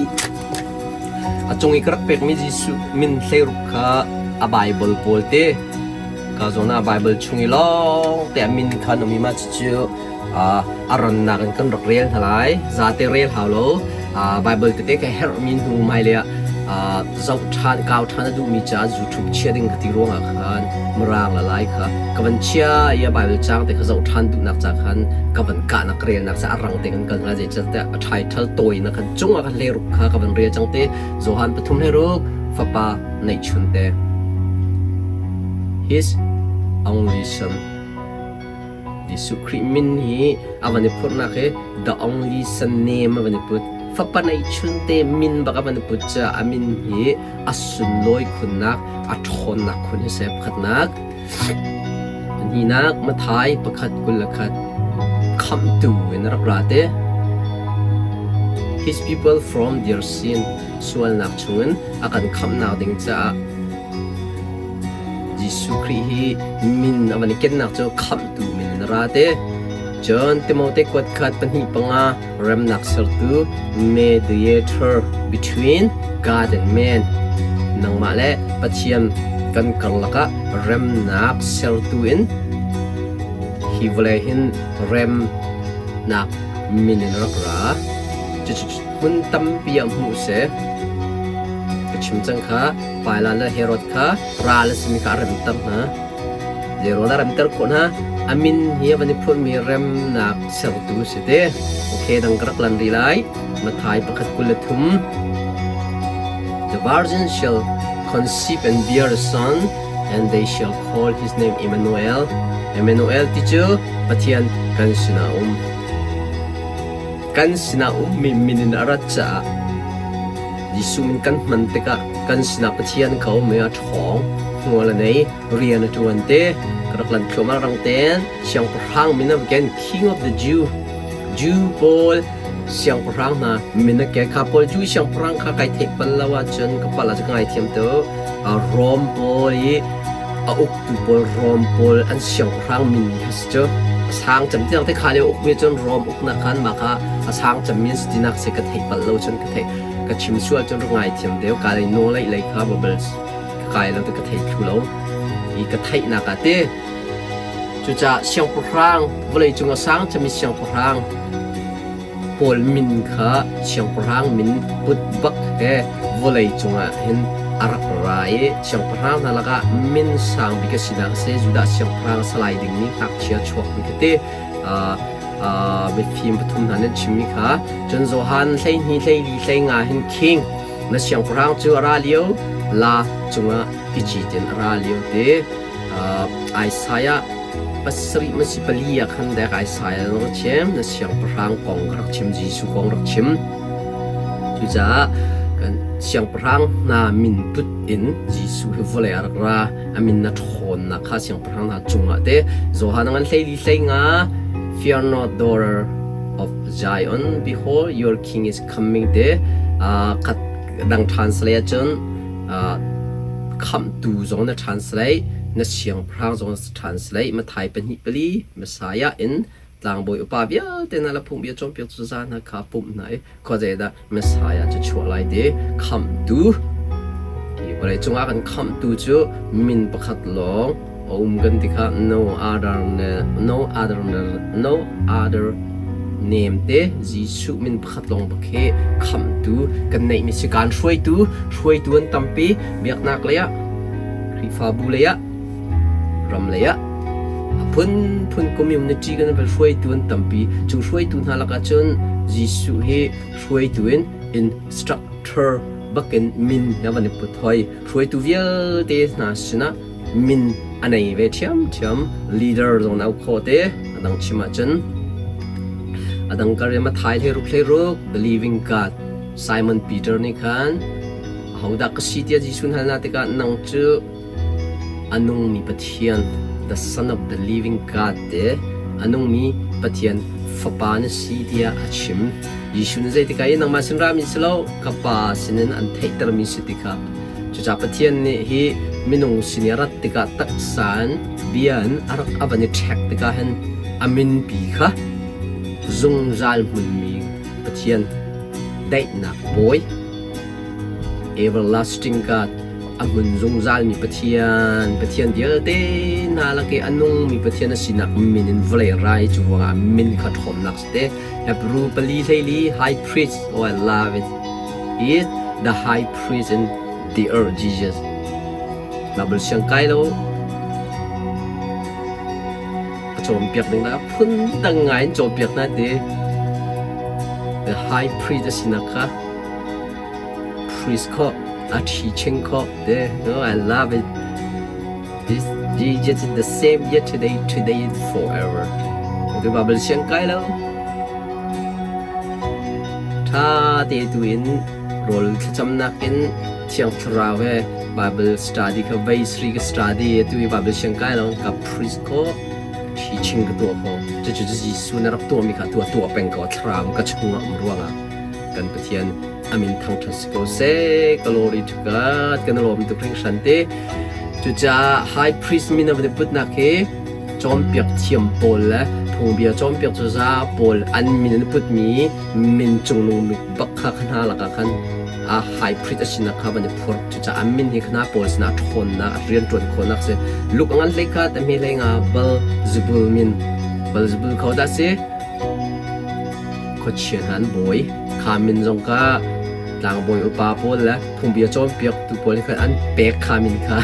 A cung i ka rak pekmi Jesuh min hleiruk kha a Bible pawl te ka zawn ah Bible chung i lawng te a min kha an um i mah cucu a rannak in kan rak rel hna lai. Zate rel hau lo. Bible tete ka herhmi hnu hmailei ah zoh ṭhan, kau ṭhan a duhmi caah YouTube chia ding ka ti ruangah khan Mirang le Lai kha ka van chia i a Bible caang te kha zoh ṭhan duhnak ca khan ka van kahnak ka relnak ca a rang te kan kal hna zeicahtiah a title tawinak khan cungah khan hleiruk kha ka van rel cang te Johan pathum hleiruk fapa neihchun te His only son Jesuh Khrih min hi a van i phurhnak hi the only son name a van i put. Fapa neihchun te min bak a van i put caah a min hi a sunlawi khunnak, a ṭhawnnak khun hi seh pakhatnak. Pahnihnak Matthai pakhat 21 khamhtu in a rak ra te. His people from their sin sualnak chungin a kan khamhnak ding caah Jesuh Khrih hi min a van i kennak cu khamhtu min in a ra te. Cun Timote kuat khat pahnih panga remnak sertu mediator between God and man nangmah le Pathian kan karlak ah remnak sertu in hi vawlei hin remnak min in rak ra. Cucu hmun tampi ah hmuh si. Ka chim cang kha Pailan le Herod kha ral a simi kha a remter hna. Zeiruang dah a remter khawh hna? A min hi a van i phurhmi remnak sertu si te. Okay, dang ka rak lan rih lai. Matthai pakhat 23. The virgin shall conceive and bear a son, and they shall call his name Emmanuel. Emmanuel ti cu Pathian kan sinah um. Kan sinah ummi min in a rat caah Jesuh min kan hman tikah kan sinah Pathian kha um i a ṭhawng, hmual a nei, rian a ṭuan te. Ka rak lan thluahmah rang tein siangpahrang min a ken King of the Jew, Jew pawl siangpahrang hna min a ken. Kha pawl Jew siangpahrang kha kai theih bal lo ahcun ka palh ahcun ka ngaithiam tu. Rom pawl i a uktu pawl Rom pawl an siangpahrang min kha si cu. A sang cem tiang te kha lio ukmi cun Rom uknak khan mah kha a sang cemmi an si tinak si ka theih palh lo cun ka theih ka chim sual cun rak ngaithiam deuh ka lei nawl lei lei kha babal ka kai lo te ka thei thlu lo i ka theihnak ah te cucaah siangpahrang vawlei cung a sang cemmi siangpahrang pawl min kha siangpahrang min put bak he vawlei cungah hin a rak ra i siangpahrang hna lakah min sang bik a sinak a si. Judah siangpahrang a si lai dingmi ngakchia chuakmi kha ti mifim pathum hna nih an chimmi kha. Cun Johan 12 14 15 hin king na siangpahrang cu a ra lio la cungah ki citin a ra lio te Isaiah pasarih man si pali ah khan dek Isaiah na rak chim na siangpahrang kong ka rak chim Jesuh kong rak chim. Cucaah kan siangpahrang hna min put in Jesuh hi vawlei ah rak ra. A min na ṭhawnnak kha siangpahrang hna cungah te Johan ngan 14 15 Fear not, daughter of Zion, behold, your king is coming te khat dang translate ahcun khamhtu zong na translate, na siangpahrang zong na translate. Matthai pahnih pali Messiah in tlangbawi upa vialte hna le phungbia cawnpiak cu za hna kha pumh hna i khuazei dah Messiah cu chuah lai ti khamhtu hi vawlei cungah kan khamhtu cu min pakhat lawng a um kan ti kha no other no other no other name te Jesuh min pakhat lawng bak hi khamhtu kan neihmi si kan hruaitu hruaitu an tampi biaknak lei ah Khrihfabu lei ah ram lei ah a phunphun community kan van hruaitu an tampi. Cu hruaitu hna lakah cun Jesuh hi hruaitu in instructor bakin min a van i put hoi. Hruaitu vialte hna sinah min a nei ve ṭhiamṭhiam. Leader zong na auh khawh te. A dang chim ahcun a dang ka riam a thai 16 16 the living God Simon Peter nih khan ahodah ka si tiah Jesuh hal na tikah nang cu A nungmi Pathian, the Son of the living God te a nungmi Pathian Fapa na si tiah a chim. Jesuh nih zeitikah i nangmah sin rami si lo, ka Pa sinin an theihtermi si ti kha. Cucaah Pathian nih hi minung sin i a rat tikah taksa in bia in a rak a van i ṭhek tikah hin a minpi kha zungzal hmunmi Pathian daihnak bawi Everlasting God, a hmun zungzalmi Pathian, Pathian vialte hna lak i a nungmi Pathian a sinak min in vawlei rai cu ruangah min kha ṭhawnnak si te. Hebrew pali hleili high priest, oh I love it. He is the high priest in the earth, Jesus. Bible siang kai lo, a cawnpiak ding dah phun dang ngai in cawnpiak na ti. The high priest a sinak kha Priest kho a teaching kho te no I love it. This Jesus is the same yesterday, today and forever. Tu Bible siang kai lo. Tha te tu in rawl thlacamnak in Thiang Thlarau he Bible study kha vei sri ka study tu i Bible siang kai lo ka priest ko teaching ka tuah ko. Cucu Jesuh na rak tuahmi kha tuah tuah peng ko thlarau ka chungah um ruangah kan Pathian amin thangṭhat si ko seh. Glory to God. Kan lawm tuk hringhran te. Cucaah high priest min a van i putnak hi cawnpiak thiam pawl le phungbia cawnpiak cu za pawl an min an putmi min cungnung bik bak kha hna lakah khan a high priest a sinak kha van i phurh. Cucaah an min hi khana pawl sinah ṭhawnnak rianṭuan khawhnak si. Luk a ngan hlei kha tamhi hlei nga Beelzebul min Beelzebul kho dah si? Khuachia hna an bawi. Kha min zong kha tlangbawi upa pawl le phungbia cawnpiaktu pawl nih khan an pek kha min kha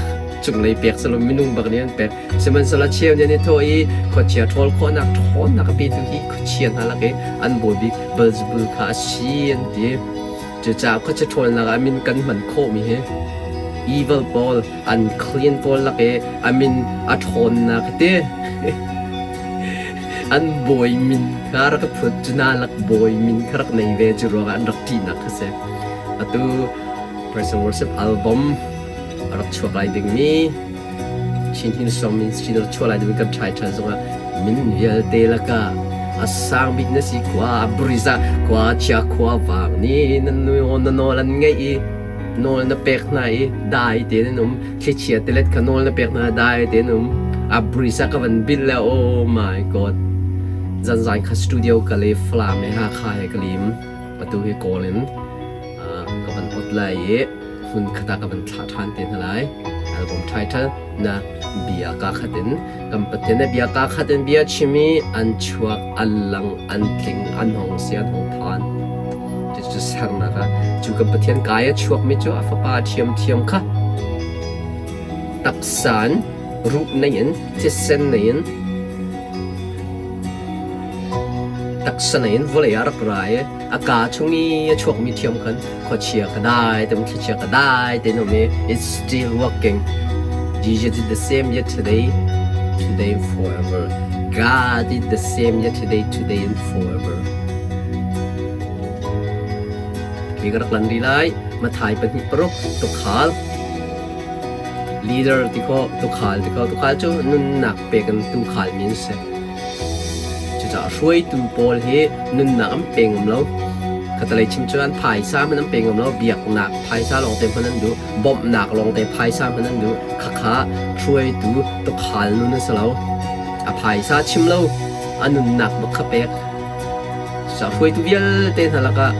cunglei pek selaw minung bak nih an pek. Sihmanhsehlaw cheu nih an i thawh i khuachia ṭhawl khawhnak ṭhawnnak a petu hi khuachia hna lak i an bawi bik Beelzebul kha a si an ti. Cucaah khuachia ṭhawlnak ah min kan hman khawhmi hi evil pawl, unclean pawl lak i a min a ṭhawnnak hi ti. An bawi min kha rak phut cu na lak bawi min kha rak nei ve cu ruangah an rak ṭihnak kha si. Atu Praise and Worship album a rak chuak lai dingmi Chin Hillsong Ministry rak chuah lai dingmi kan ṭhai ṭhan zongah min vialte lakah a sang bik na si khua a buriza khua chia khua vang nih na na nawl an ngeih i nawl na pek hna i dai tein an um thlichia tilet kha nawl na pek hna dai tein um a bridge ka van bil le oh my god zanzan kha studio ka le Falam he Hakha he ka lim atu hi kawl in ka van ot lai i hmun khata ka van thlah ṭhan te hna lai album title na bia ka khat in kan Pathian na bia ka khat in bia chim i an chuak an lang an tling an hong si an hong phan. Cucu sernak ah cu kan Pathian kai a chuakmi cu a Fapa ṭhiamṭhiam kha taksa in ruh nei in thisen nei in taksa nei in vawlei ah rak ra i a kaa chung i a chuakmi ṭhiam khan khuachia kha dai te thlichia kha dai te um i it's still working. Jesus is the same yesterday, today and forever. God is the same yesterday, today and forever. Khi ka rak lan rih lai. Mathai 2:6 tukhal leader ti kho tukhal ti kho tukhal cu nunnak pek in tukhal mi an si. Cucaah hruaitu pawl hi nunnak an pe ngam lo. Khatalei chim cu an phaisa hmanh an pe ngam lo. Biaknak phaisa lawngte hmanh an duh. Bawmhnak lawngte phaisa hmanh an duh. Khakha hruaitu tukhal nun a si lo. A phaisa chim lo, a nunnak bak kha pek. Cucaah hruaitu vialte hna lakah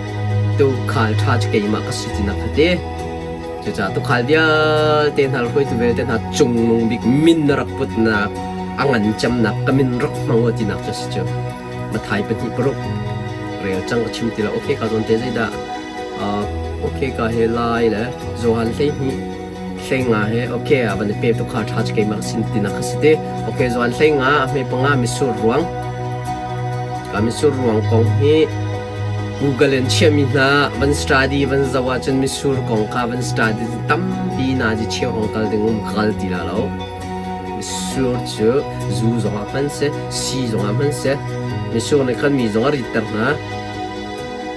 tukhal ṭha cu keimah ka si tinak kha ti. Cucaah tukhal vialte hna le hruaitu vialte hna cungnung bik min na rak putnak a ngan cemnak ka min rak hmang u tinak cu a si cu. Mathai 2:6 rel cang ka chim ti lo. Okay ka zawn te zeidah okay ka he lai le Johan 12 hleinga he okay a van i pe tukhal ṭha cu keimah ka sin tinak kha si te. Okay Johan hleinga a hme panga mitsur ruang ka mitsur ruang kong hi Google in chiahmi hna van study van zoh ahcun mitsur kong kha van study tampi nazi cheu hong kal ding um kal ti la lo. Mitsur cu zu zongah hman si, si zongah hman si. Mitsur nih khan mi zong a ritter hna.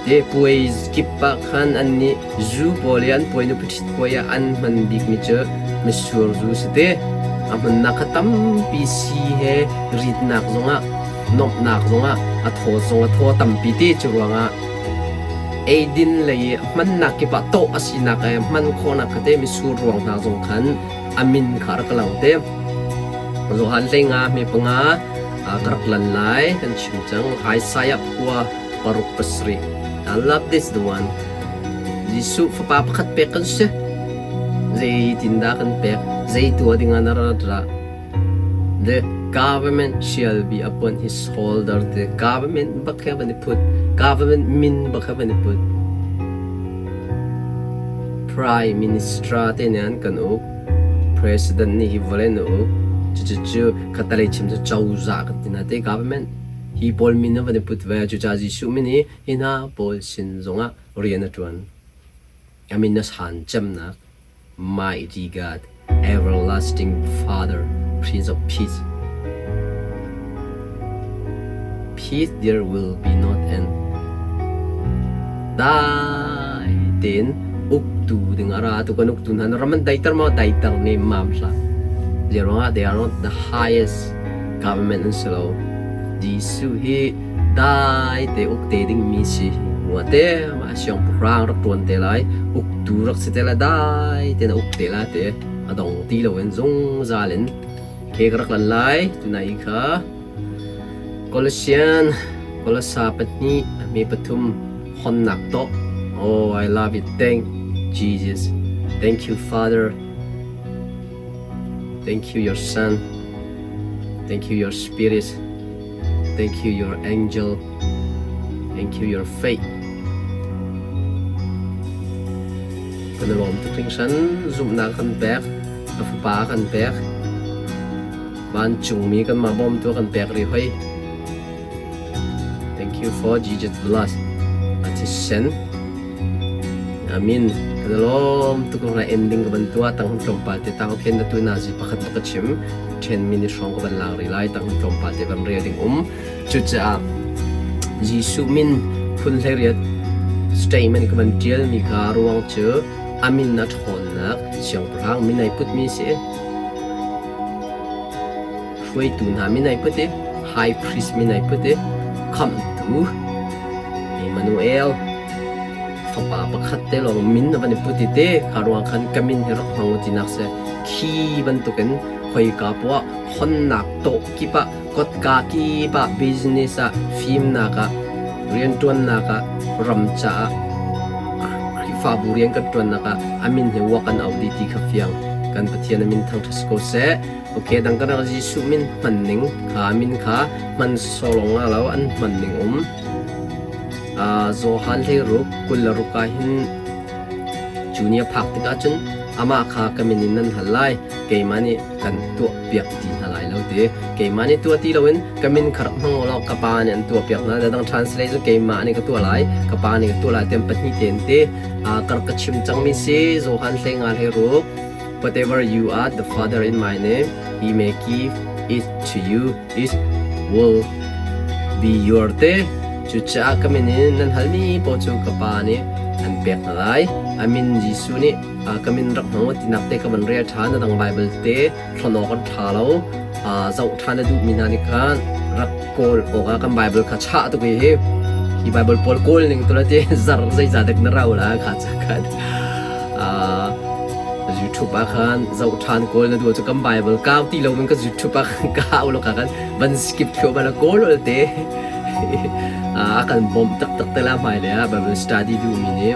Te puai kip ah khan an nih zu pawl i an puai nupi ṭhit puai ah an hman bikmi cu mitsur zu si te. A hmannak kha tampi si he ritnak zongah nuamhnak zongah a thaw zong a thaw tampi te cu ruangah eidin lei i hmannak kip ah tawh a sinak le hman khawhnak kha te mitsur ruang hna zong khan a min kha rak lang te. Johan 15 me panga ka rak lan lai kan chim cang. Isaiah khua 6 7. I love this the one. Jesuh fapa pakhat pek kan si. Zeitindah kan pek? Zei tuah ding ah na ra? The government shall be upon his shoulder. The government bak he van i put. Government min bak he van i put. Prime Minister te nih an kan uk. President nih hi vawlei na uk. Cucu khatalei chim cu cozah kan ti hna te government. Hi pawl min an van i put ve. Cucaah Jesuh min hi hi hna pawl sin zongah rian a ṭuan. A min a san cemnak Mighty God, Everlasting Father, Prince of Peace. Peace there will be not end. Dai tein uktu ding a ra tu kan uktu hna na ram an daiter maw daiter ne mam hlah. Zeiruangah they are not the highest government an si lo. Jesuh hi dai te uk te ding mi si ngua te mah siangpahrang rak ṭuan te lai uktu rak si te lai dai te na uk te la te a dong ti loin zungzal in ke ka rak lan lai tunai kha Colossian Colossa 2 a hme 3 honnak to oh I love it thank Jesus thank you Father thank you your Son thank you your Spirit Thank you your angel. Thank you your faith. Kan i lawm tuk hringhran. Zumhnak kan pek. A fapa kan pek. Vancungmi kanmah bawmtu kan pek rih hoi. Thank you for Jesus blood. A thisen. Amin. Kan i lawm tuk na ending ka van tuah tang tlawmpal te tang khen na tu na zi pakhat ka chim. Ṭhenmi ni hrawng ka van lak rih lai tang tlawmpal te van rel ding um. Cucaah Jesuh min phun 18 statement ka van ṭialmi kha ruang cu a min a ṭhawnnak siangpahrang min ai putmi si. Hruaitu hna min ai put i high priest min ai put i khamhtu Emmanuel fapa pakhat te lawng min a van i put i te kha ruang khan ka min hi rak hmang u tinak si. Khi bantukin khoika poah honnak tawh kip ah kotka kip ah business ah fimnak ah rianṭuannak ah ram caah Khrihfabu rian kan ṭuannak ah a min hi uak kan auh dih ti kha fiang. Kan Pathian a min thangṭhat si ko seh. Okay, dang kan rak Jesuh min hman ning kha min kha hman sawlong lo an hman ning um. Johan 16 26 ah hin cu ni a phak tikah cun amah kha ka min in nan hal lai, keimah nih kan tuahpiak ti hna lai lo ti. Keimah nih tuah ti loin ka min kha rak hmang u law ka Pa nih an tuahpiak hna. Dang translate cu keimah nih ka tuah lai, ka Pa nih ka tuah lai tiah pahnih tein ti. Ka rak ka chim cangmi si Johan 15 16. Whatever you are the Father in my name, he may give it to you. It will be your te. Cucaah ka min in nan halmi paoh cu ka Pa nih an pek hna lai. A min Jesuh nih ka min rak hmang u tinak te ka van rel ṭhan. A dang Baibal te thlen awk an ṭha lo. Zoh ṭhan a duhmi hna nih khan rak kawl awkah kan Baibal kha chah tuk i hi Baibal pawl kawl ning tu la ti zar zeizah dek na rau la kha ca khan. YouTube ah khan zoh ṭhan kawl na duh cu kan Bible kau ti lo in ka YouTube ah khan kau lo ka kan van skip thluahmah la kawl ol te a kan bawmh taktak te la hmai le ah Bible study duhmi nih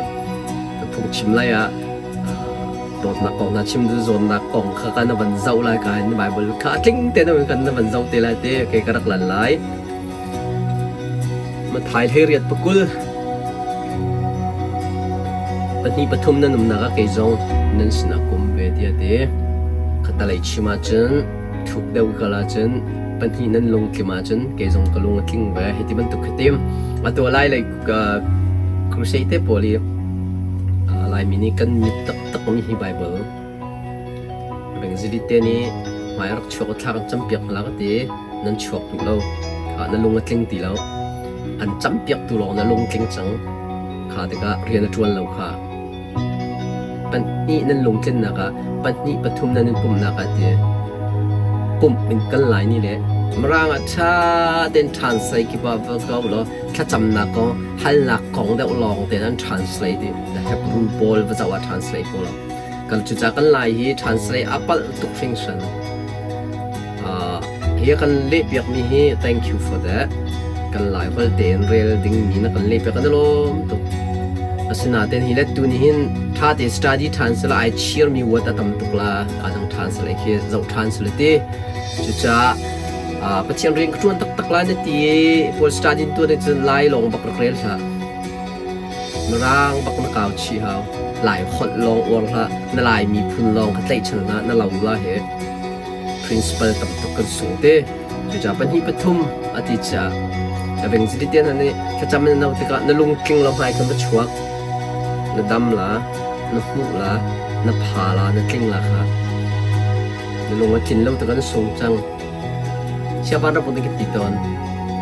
phungchim lai ah dawtnak kong hna chim duh zawnnak kong kha kan van zoh lai ka in Bible kha a tling te na kan van zoh te lai te ke ka rak lan lai. Mathai 18 pakul pahnih pathum nan umnak ah kei zong nan sinah ka um ve tiah a ti. Khatalei chim ahcun thuk deuh kal ahcun pahnih nan lungtlim ahcun kei zong ka lung a tling ve. Hiti bantuk khi tim. Atu lai lei crusade te pawl hi Laimi nih kan mit taktak mi hi Bible Bengzili te nih hmai rak chuak thla kan campiak hna ka ti. Nan chuak duh lo. Kha na lung a tling ti lo. An campiak tu lawng na lung tling cang. Kha tikah rian a ṭuan lo kha. Pahnih nan lungtlinnak ah pahnih pathum nan in pumhnak ah ti pumh in kal lai ni le Mirang ah ṭha tein translate kip ah va ko law thlacamnak kong halnak kong deuh lawng tein an translate i the Hebrew pawl va zoh ah translate pawl kan cucaah kan lai hi translate a palh tuk hringhran. Hi kan lehpiakmi hi thank you for that. Kan Lai holh tein rel dingmi na kan lehpiak kan i lawm tuk. Asinain hi le tu nih hin ṭha tein study ṭhan sila ai chirmi word a tam tuk la ka dang ṭhan sila khi zoh ṭhan sila ti. Cucaah Pathian rian ka ṭuan taktak la na ti i pawl study tuan cun Lai lawng bak rak rel hlah. Mirang bak na kau chih hau. Lai holh lawng uar hlah. Na Lai miphun lawng kha tlaihchan hlah. Na lo la he. Principal tam tuk kan sung te. Cucaah pahnih pathum a ti caah evangelist te hna nih thlacam in no tikah na lungtling lo hmai khan va chuak. Na dam la, na hmuh la, na pha la, na tling la kha. Na lung a tlin lo tikah na sung cang. Siavan rak ka ti tawn.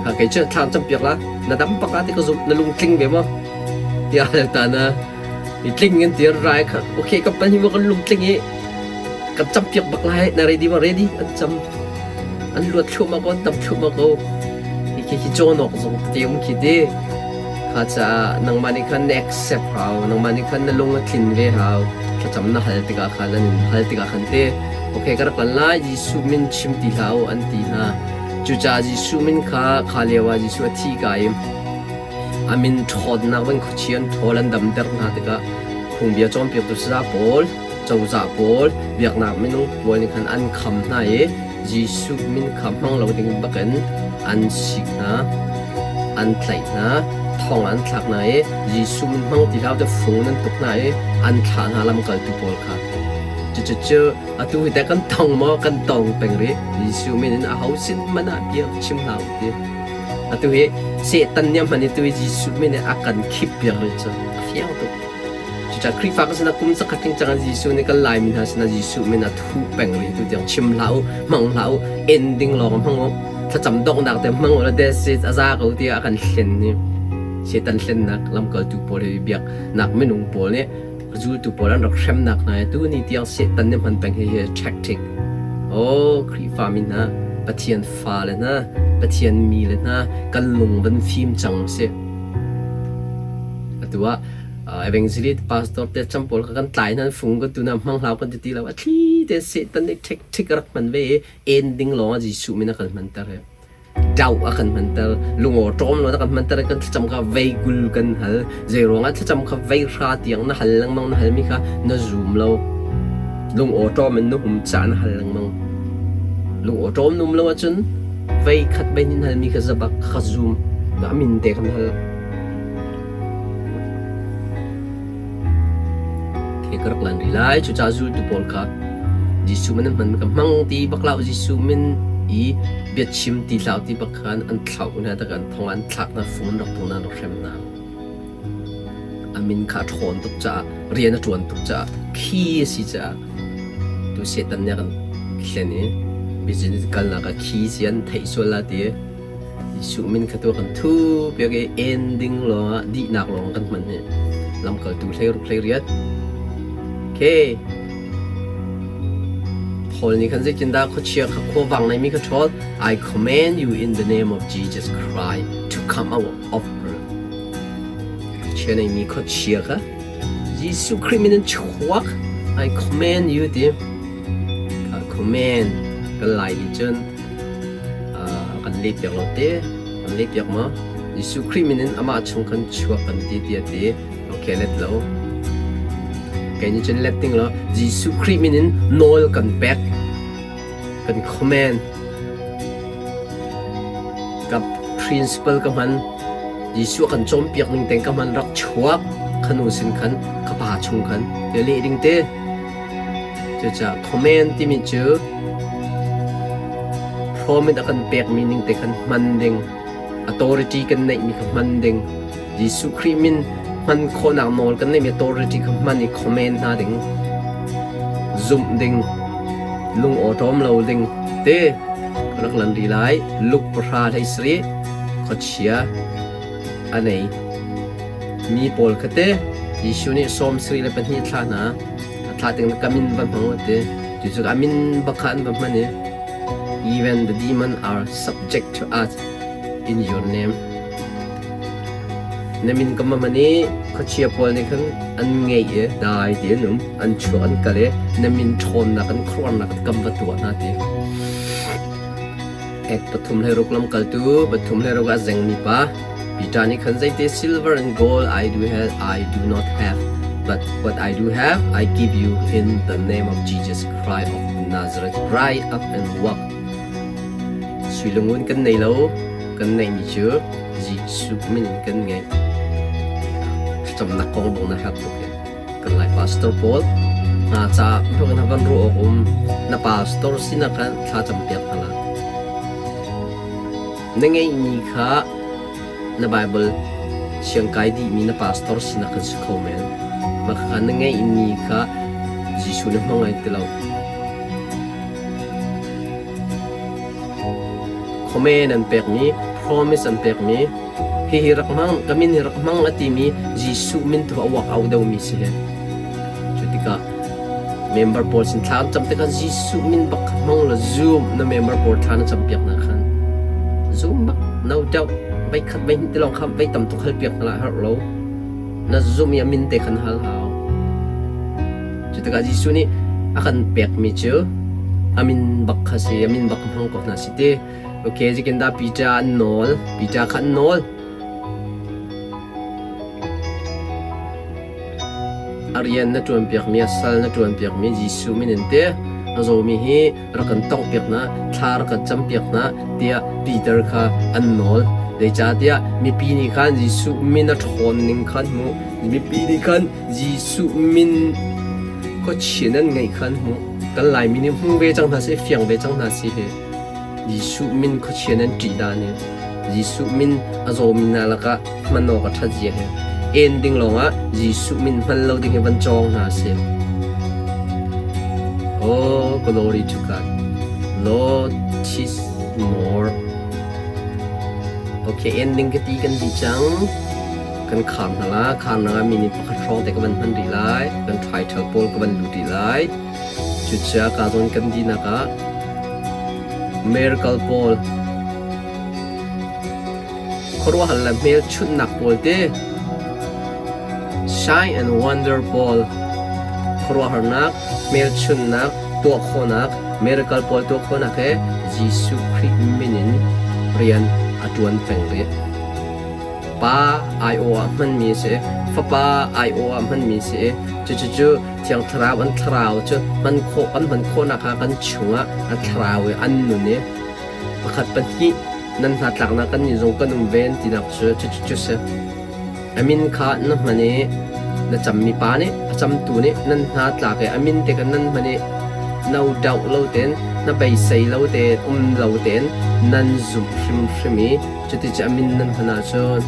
Ha kei cu thlam campiak la, na dam bak la ti ka zumh, na lungtling ve maw? Tiah ta na i tling in ti rai kha okay ka pan hi maw kan lungtling i kan campiak bak lai na ready ma ready an cam an luat thluahmah ko an tam thluahmah ko hi khi khi cawn awk zong te um khi ti kha caah nangmah nih khan na accept hau nangmah nih khan na lung a tlin ve hau thlacam na hal tikah khan an in hal tikah khan te okay ka rak lan lai Jesuh min chim ti hlah u an ti hna cucaah Jesuh min kha kha lio ah Jesuh a thi ka i a min ṭhawnnak van khuachi an ṭhawl an damter hna tikah phungbia cawnpiaktu saza pawl cozah pawl biaknak minung pawl nih khan an kham hna i Jesuh min kha hmang lo ding bakin an sik hna an tlaih hna thong an thlak hna i Jesuh min hmang ti hlah u fung nan tuk hna i an thlah hna lamkaltu pawl kha cucu atu hi teh kan tong maw kan tong peng rih Jesuh min in aho sin hmanh ah bia chim hlah u ti atu hi Satan nih a hman i tu hi Jesuh min in a kan khip piak rih cu a fiang tuk. Cucaah Khrihfa kan sinah kum zakhat tling cang ah Jesuh nih kan Laimi hna sinah Jesuh min a thuh peng rih tu tiang chim hlah u, hmang hlah u, en ding lawng hmang u, thlacam donghnak te hmang u la that's it a za ko tiah a kan hlen ni. Satan hlennak lamkaltu pawl hi biaknak minung pawl nih zultu pawl an rak hremnak hna tu ni tiang Satan nih hman peng hi hi tactic. Oh Khrihfa mi hna Pathian fale hna Pathian mi le hna kan lung van fim cang si. Atu ah evangelist pastor te cam pawl kha kan tlai hna fung kan tu na hmang hlau kan ti ti lo a thli te Satan nih ṭhek ṭhek a rak hman ve i ending lawng ah Jesuh min a kan hmanter he dau a kan hmanter lungaw ṭawm lo a kan hmanter kan thlacam kha vei kul kan hal zei ruangah thlacam kha vei hra tiang na hal lengmang na halmi kha na zum lo lungaw ṭawm in na hum ca na hal lengmang lungaw ṭawm num lo ahcun vei khat vei hnin halmi kha zabak kha zum a min te kan hal. He ka rak lan rih lai. Cucaah zultu pawl kha Jesuh min an hman ka hmang ti bak hlah u, Jesuh min i biachim ti hlah u ti bak khan an thlauh hna tak an thong an thlak hna fung an rak tung hna an rak hrem hna. A min kha a ṭhawn tuk caah rian a ṭuan tuk caah khi a si caah tu Satan nih a kan hlen i business kalnak ah khi si an theih sual la ti Jesuh min kha tu kan thu piak i ending lawngah dihnak lawng kan hman hi lamkaltu 16 18. Okay. Paul nih khan zeitindah khuachia kha khuavang neimi kha ṭhawl I command you in the name of Jesus Christ to come out of her. Khuachia neimi khuachia kha Jesuh Khrih min in chuak I command you ti I command kan lai nih cun kan leh piak lo te kan leh piak ma Jesuh Khrih min in amah chung khan chuak kan ti ti a ti okay let lo kei nih cun let ting lo Jesuh Khrih min in nawl kan pek kan command ka principle ka hman Jesuh kan cawnpiak ning teng ka hman rak chuak khanu sin khan ka pa chung khan te leh ding te Cucaah command timi cu promise a kan pekmi ning te khan hman ding, authority kan neihmi kha hman ding, Jesuh Khrih min hman khawhnak nawl kan neihmi authority kha hman i command hna ding, zumh ding, lung awṭawm lo ding te ka rak lan rih lai. Luke 10 13 khuachia a nei mi pawl kha te Jesuh nih 72 thla hna a thla ting ka min va hmang u ti cucu a min bak kha an va hman i even the demon are subject to us in your name na min ka ma hman i khuachia pawl nih khan an ngeih i dai ti an um an chuak an kal i na min ṭhawnnak an khuaruahnak kam va tuah hna ti Ek 36 lamkaltu 36 ah zengmi pa Peter nih khan zeite silver and gold I do have I do not have but what I do have I give you in the name of Jesus Christ of Nazareth rise up and walk Sui le ngun kan nei lo kan neihmi cu Jesuh min in kan ngei thlacamnak kong dong na herh tuk hi Kan Lai pastor pawl hna ca in van ruah awk um na pastor sinah khan thla campiak hna la. Na ngeihmi kha na Bible siangkai dihmi na pastor sinah khan si kho men. Mah kha na ngeihmi kha Jesuh na hmang ai ti lo. Comment an pekmi, promise an pekmi, hihi rak hmang, ka min hi rak hmang a timi Jesuh min tu a uak au deuhmi si hi. Cu tikah member pawl sin thla an cam tikah Jesuh min bak kha hmang law zoom na member pawl thla na campiak hna khan zoom bak no doubt vei khat vei hnih ti lawng kha vei tam tuk hal piak hna lah herh lo na zum i a min te khan hal hau cu tikah Jesuh nih a kan pekmi cu a min bak kha si a min bak hmang ko hna si ti Okay, zikin dah Peter an nawl? Peter kha an nawl. A rian na ṭuan piakmi, a sal na ṭuan piakmi Jesuh min in te a zawmi hi rak kan tongh piak hna, thla rak kan cam piak hna tiah Peter kha an nawl. Zeicahtiah mipi nih khan Jesuh min a ṭhawn ning khan hmuh. Mipi nih khan Jesuh min khuachin an ngeih khan hmuh. Kan Laimi nih hmu ve cang hna seh, fiang ve cang hna si hi. Jesuh min khuachia nan ṭih dah nih Jesuh min a zawmi hna lakah hman awk a ṭhat zia hi en ding lawngah Jesuh min hman lo ding hi van cawng hna sih. Oh, glory to God. Lord, teach more. Okay, ending ka ti kan di cang. Kan khar hna la, khar na minute pakhat hrawng te ka van hman rih lai. Kan title pawl ka van lut rih lai. Cucaah ka zawn kan dinak ah miracle pawl khuaruahhar le hmelchunhnak pawl te sign and wonder pawl khuaruahharnak hmelchunhnak tuah khawhnak miracle pawl tuah khawhnak he Jesuh Khrih min in rian a ṭuan peng rih. Pa aiawh ah hmanmi a si. Fapa aiawh ah hmanmi a si. Cucucu Thiang Thlarau an thlarau cu hman khawh kan hman khawhnak kha kan chungah a thlarau i an nun i pakhat pahnih nan hnatlaknak kan nih zong kan um ve an tinak cu cucu si. A min kha na hman i Na cammi pa nih a camtu nih nan hna tlak i a min te kha nan hman i no doubt lo tein na beisei lo tein um lo tein nan zumh hrimhrim i cuti a min nan hman ahcun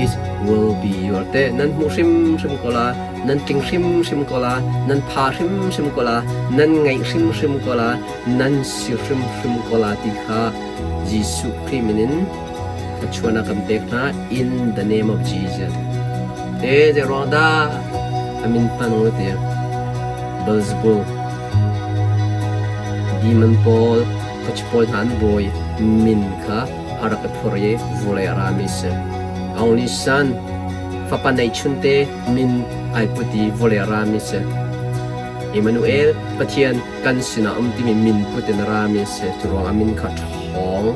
it will be your te nan hmuh hrimhrim ko la, nan tling hrimhrim ko la, nan pha hrimhrim ko la, nan ngaih hrimhrim ko la, nan si hrimhrim ko la ti kha Jesuh Khrih min in thluachuahnak kan pek hna in the name of Jesus. Te zei ruang dah a min hman u ti Beelzebul demon pawl khuachi pawl hna an bawi min kha a rak i phur i vulei a rami si. Only son fapa neihchunte min ai put i vulei a rami si. Emmanuel Pathian kan sinah um timi min put in a rami si. Cu ruangah min kha ṭhawng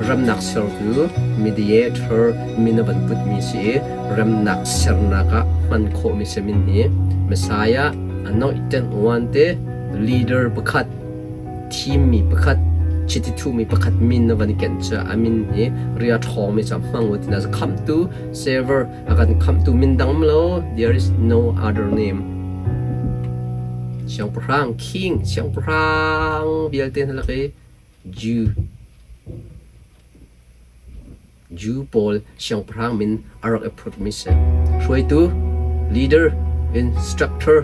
remnak sertu mediator min a van putmi si i remnak sernak ah hman khawhmi si min hi Messiah anointed one te leader pakhat thimmi pakhat chiti thuhmi pakhat min na van i kenh cu a min hi ria ṭhawngmi cu hmang u tina khamhtu saver a kan khamhtu min dang lo. There is no other name. Siangpahrang king siangpahrang vialte hna lak i Jew Jew pawl siangpahrang min a rak i phutmi si. Hruaitu, leader, instructor,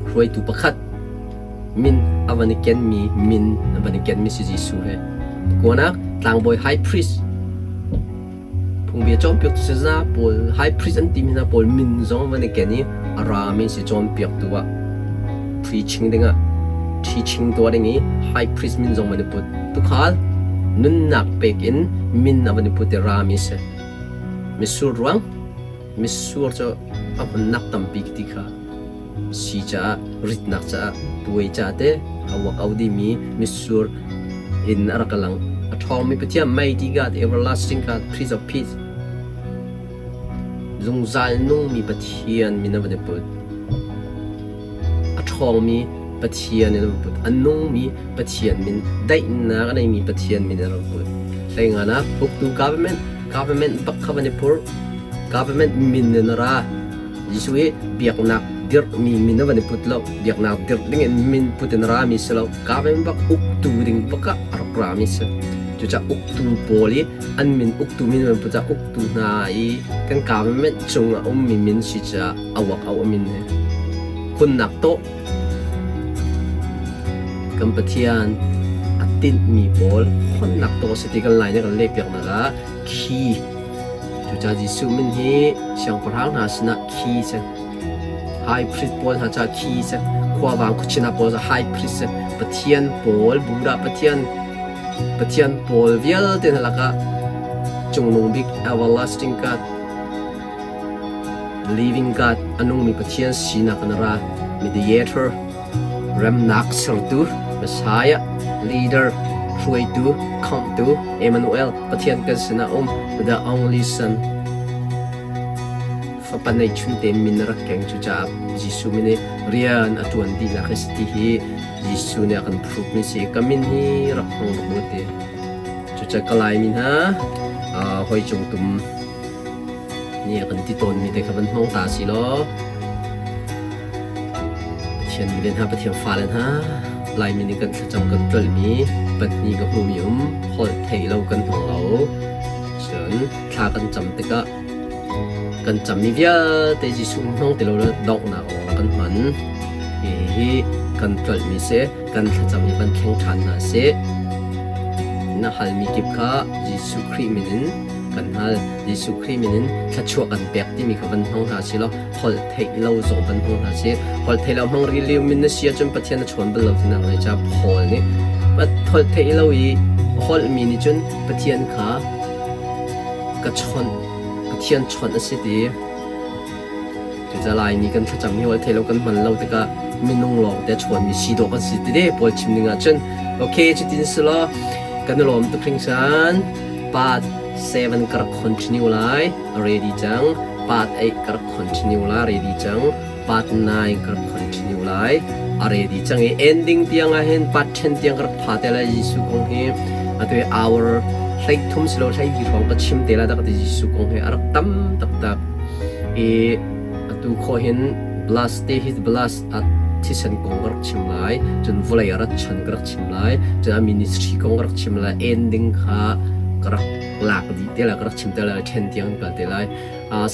hruaitu pakhat min a van i kenmi min a van i kenmi si Jesuh he. Kuanak tlangbawi high priest phungbia cawnpiaktu saza pawl high priest an timi hna pawl min zong van i ken i a rami si cawnpiaktu ah preaching dingah teaching tuah ding i high priest min zong van i put. Tukhal nunnak pek in min a van i put i rami si. Mitsur ruang mitsur cu a hmunnak tampi ti kha si caah ritnak caah puai caah te a uak au dimi mitsur in a rak lang. A ṭhawngmi Pathian mighty God, everlasting God, Prince of Peace, zungzal nungmi Pathian min a van i put. A ṭhawngmi Pathian in a put. A nungmi Pathian min, daihnak a neimi Pathian min in a rak put. Hleingan ah uktu government, government bak kha van i phurh. Government min in a ra. Jesuh hi biaknak dirhmi min a van i put lo. Biaknak dirh ding in min put in a rami si lo. Government bak uktu ding bak ah a rak rami si. Cucaah uktu pawl i an min uktu min van put ah uktu hna i kan government cung ah ummi min si caah a uak au a min hi. Hunnak tawh kan Pathian a tinhmi pawl honnak tawh si ti kan lai nih kan lehpiaknak ah khi cucaah Jesuh min hi siangpahrang hna sinah khi si high priest pawl hna caah khi si khuavang khuachina pawl ca high priest si Pathian pawl Buddha Pathian Pathian pawl vialte hna lakah cungnung bik everlasting God Living God a nungmi Pathian sinak in a ra mediator remnak sertu Messiah leader hruaitu khamhtu Emmanuel Pathian kan sinah um the only son fapa neihchun te min a rak keng. Cucaah Jesuh min i rian a ṭuan dihnak hi si ti hi Jesuh nih a kan proof mi si. Ka min hi rak hmang bak u ti. Cucaah ka Laimi hna hoi cung tum nih a kan ti tawnmi te kha van hmang ta si law Pathian mi le hna Pathian fale hna Laimi nih kan thlacam kan tlolhmi pahnih ka hmuhmi um holh theih lo kan hmang lo. Cun thla kan cam tikah kan cammi vialte Jesuh hmang ti lo le donghnak lawng kan hman. Hihi kan tlolhmi si, kan thlacam hi van thleng ṭhan hna sih. Na halmi kip kha Jesuh Khrih min in kan hal. Jesuh Khrih min in thluachuah kan pek timi kha van hmang hna sih law holh theih lo zong van hmang hna sih. Holh theih lo hmang rih lio min na si ahcun Pathian a chawn bal lo tinak lai ca Paul nih holh theih lo i holhmi nih cun Pathian kha ka chawnh, Pathian chawnh a si ti. Cucaah Laimi kan thlacam hi holh theih lo kan hman lo tikah minung lawng te a chawnmi si dawh kan si ti te Paul chim ning ahcun. Okay, cutin si law kan i lawm tuk hringhran. Part 7 ka rak continue lai, ready cang. Part 8 ka rak continue lai, ready cang. Part 9 ka rak continue lai, a ready cang i ending tiang ah hin part 10 tiang ka rak pha te lai Jesuh kong hi. Atu hi hour 13 silo 14 hrawng ka chim te lai dah ka ti. Jesuh kong hi a rak tam taktak. I atu khawh hin blast te hi blast a thisen kong ka rak chim lai, cun vawlei a rat chan ka rak chim lai, cun a ministry kong ka rak chim lai, ending kha ka rak lak dih te lai, ka rak chim te lai, ṭhen tiang kal te lai.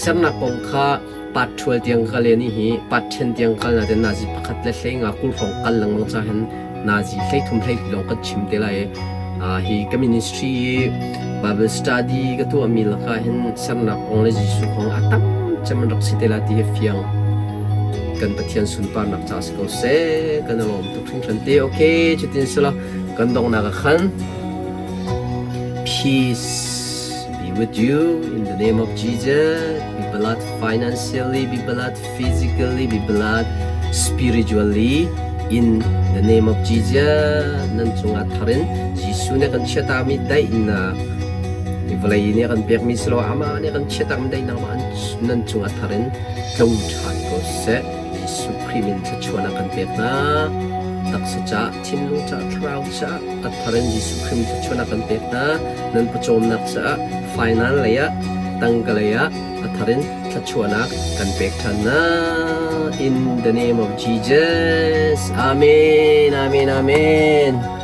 Sernak kong kha part ṭhual tiang ka len i hi part ṭhen tiang kal na ten nazi pakhat le hlei nga kul hrawng kal lengmang ca hin nazi hlei thum hlei lawng kan chim te lai. Hi ka ministry i Bible study ka tuahmi lakah hin sernak kong le Jesuh kong a tam cem an rak si te lai ti hi fiang. Kan Pathian sunparnak ca si ko seh. Kan i lawm tuk hringhran te. Okay, cutin sila kan donghnak ah khan peace be with you in the name of Jesus. Be blessed financially, be blessed physically, be blessed spiritually in the name of Jesus. Nan cungah thar in Jesuh nih kan chiatami daihnak vawlei nih kan pekmi silo amah nih kan chiatami daihnak mah nan cungah thar in tlung ṭhan ko seh. Jesuh Khrih min thluachuahnak kan pek hna. Taksa ca, thinlung ca, thlarau ca a thar in Jesuh Khrih min thluachuahnak kan pek hna. Nan pawcawmnak caah final lei ah tangka lei ah a thar in thluachuahnak kan pek ṭhan hna. In the name of Jesus. Amen. Amen. Amen.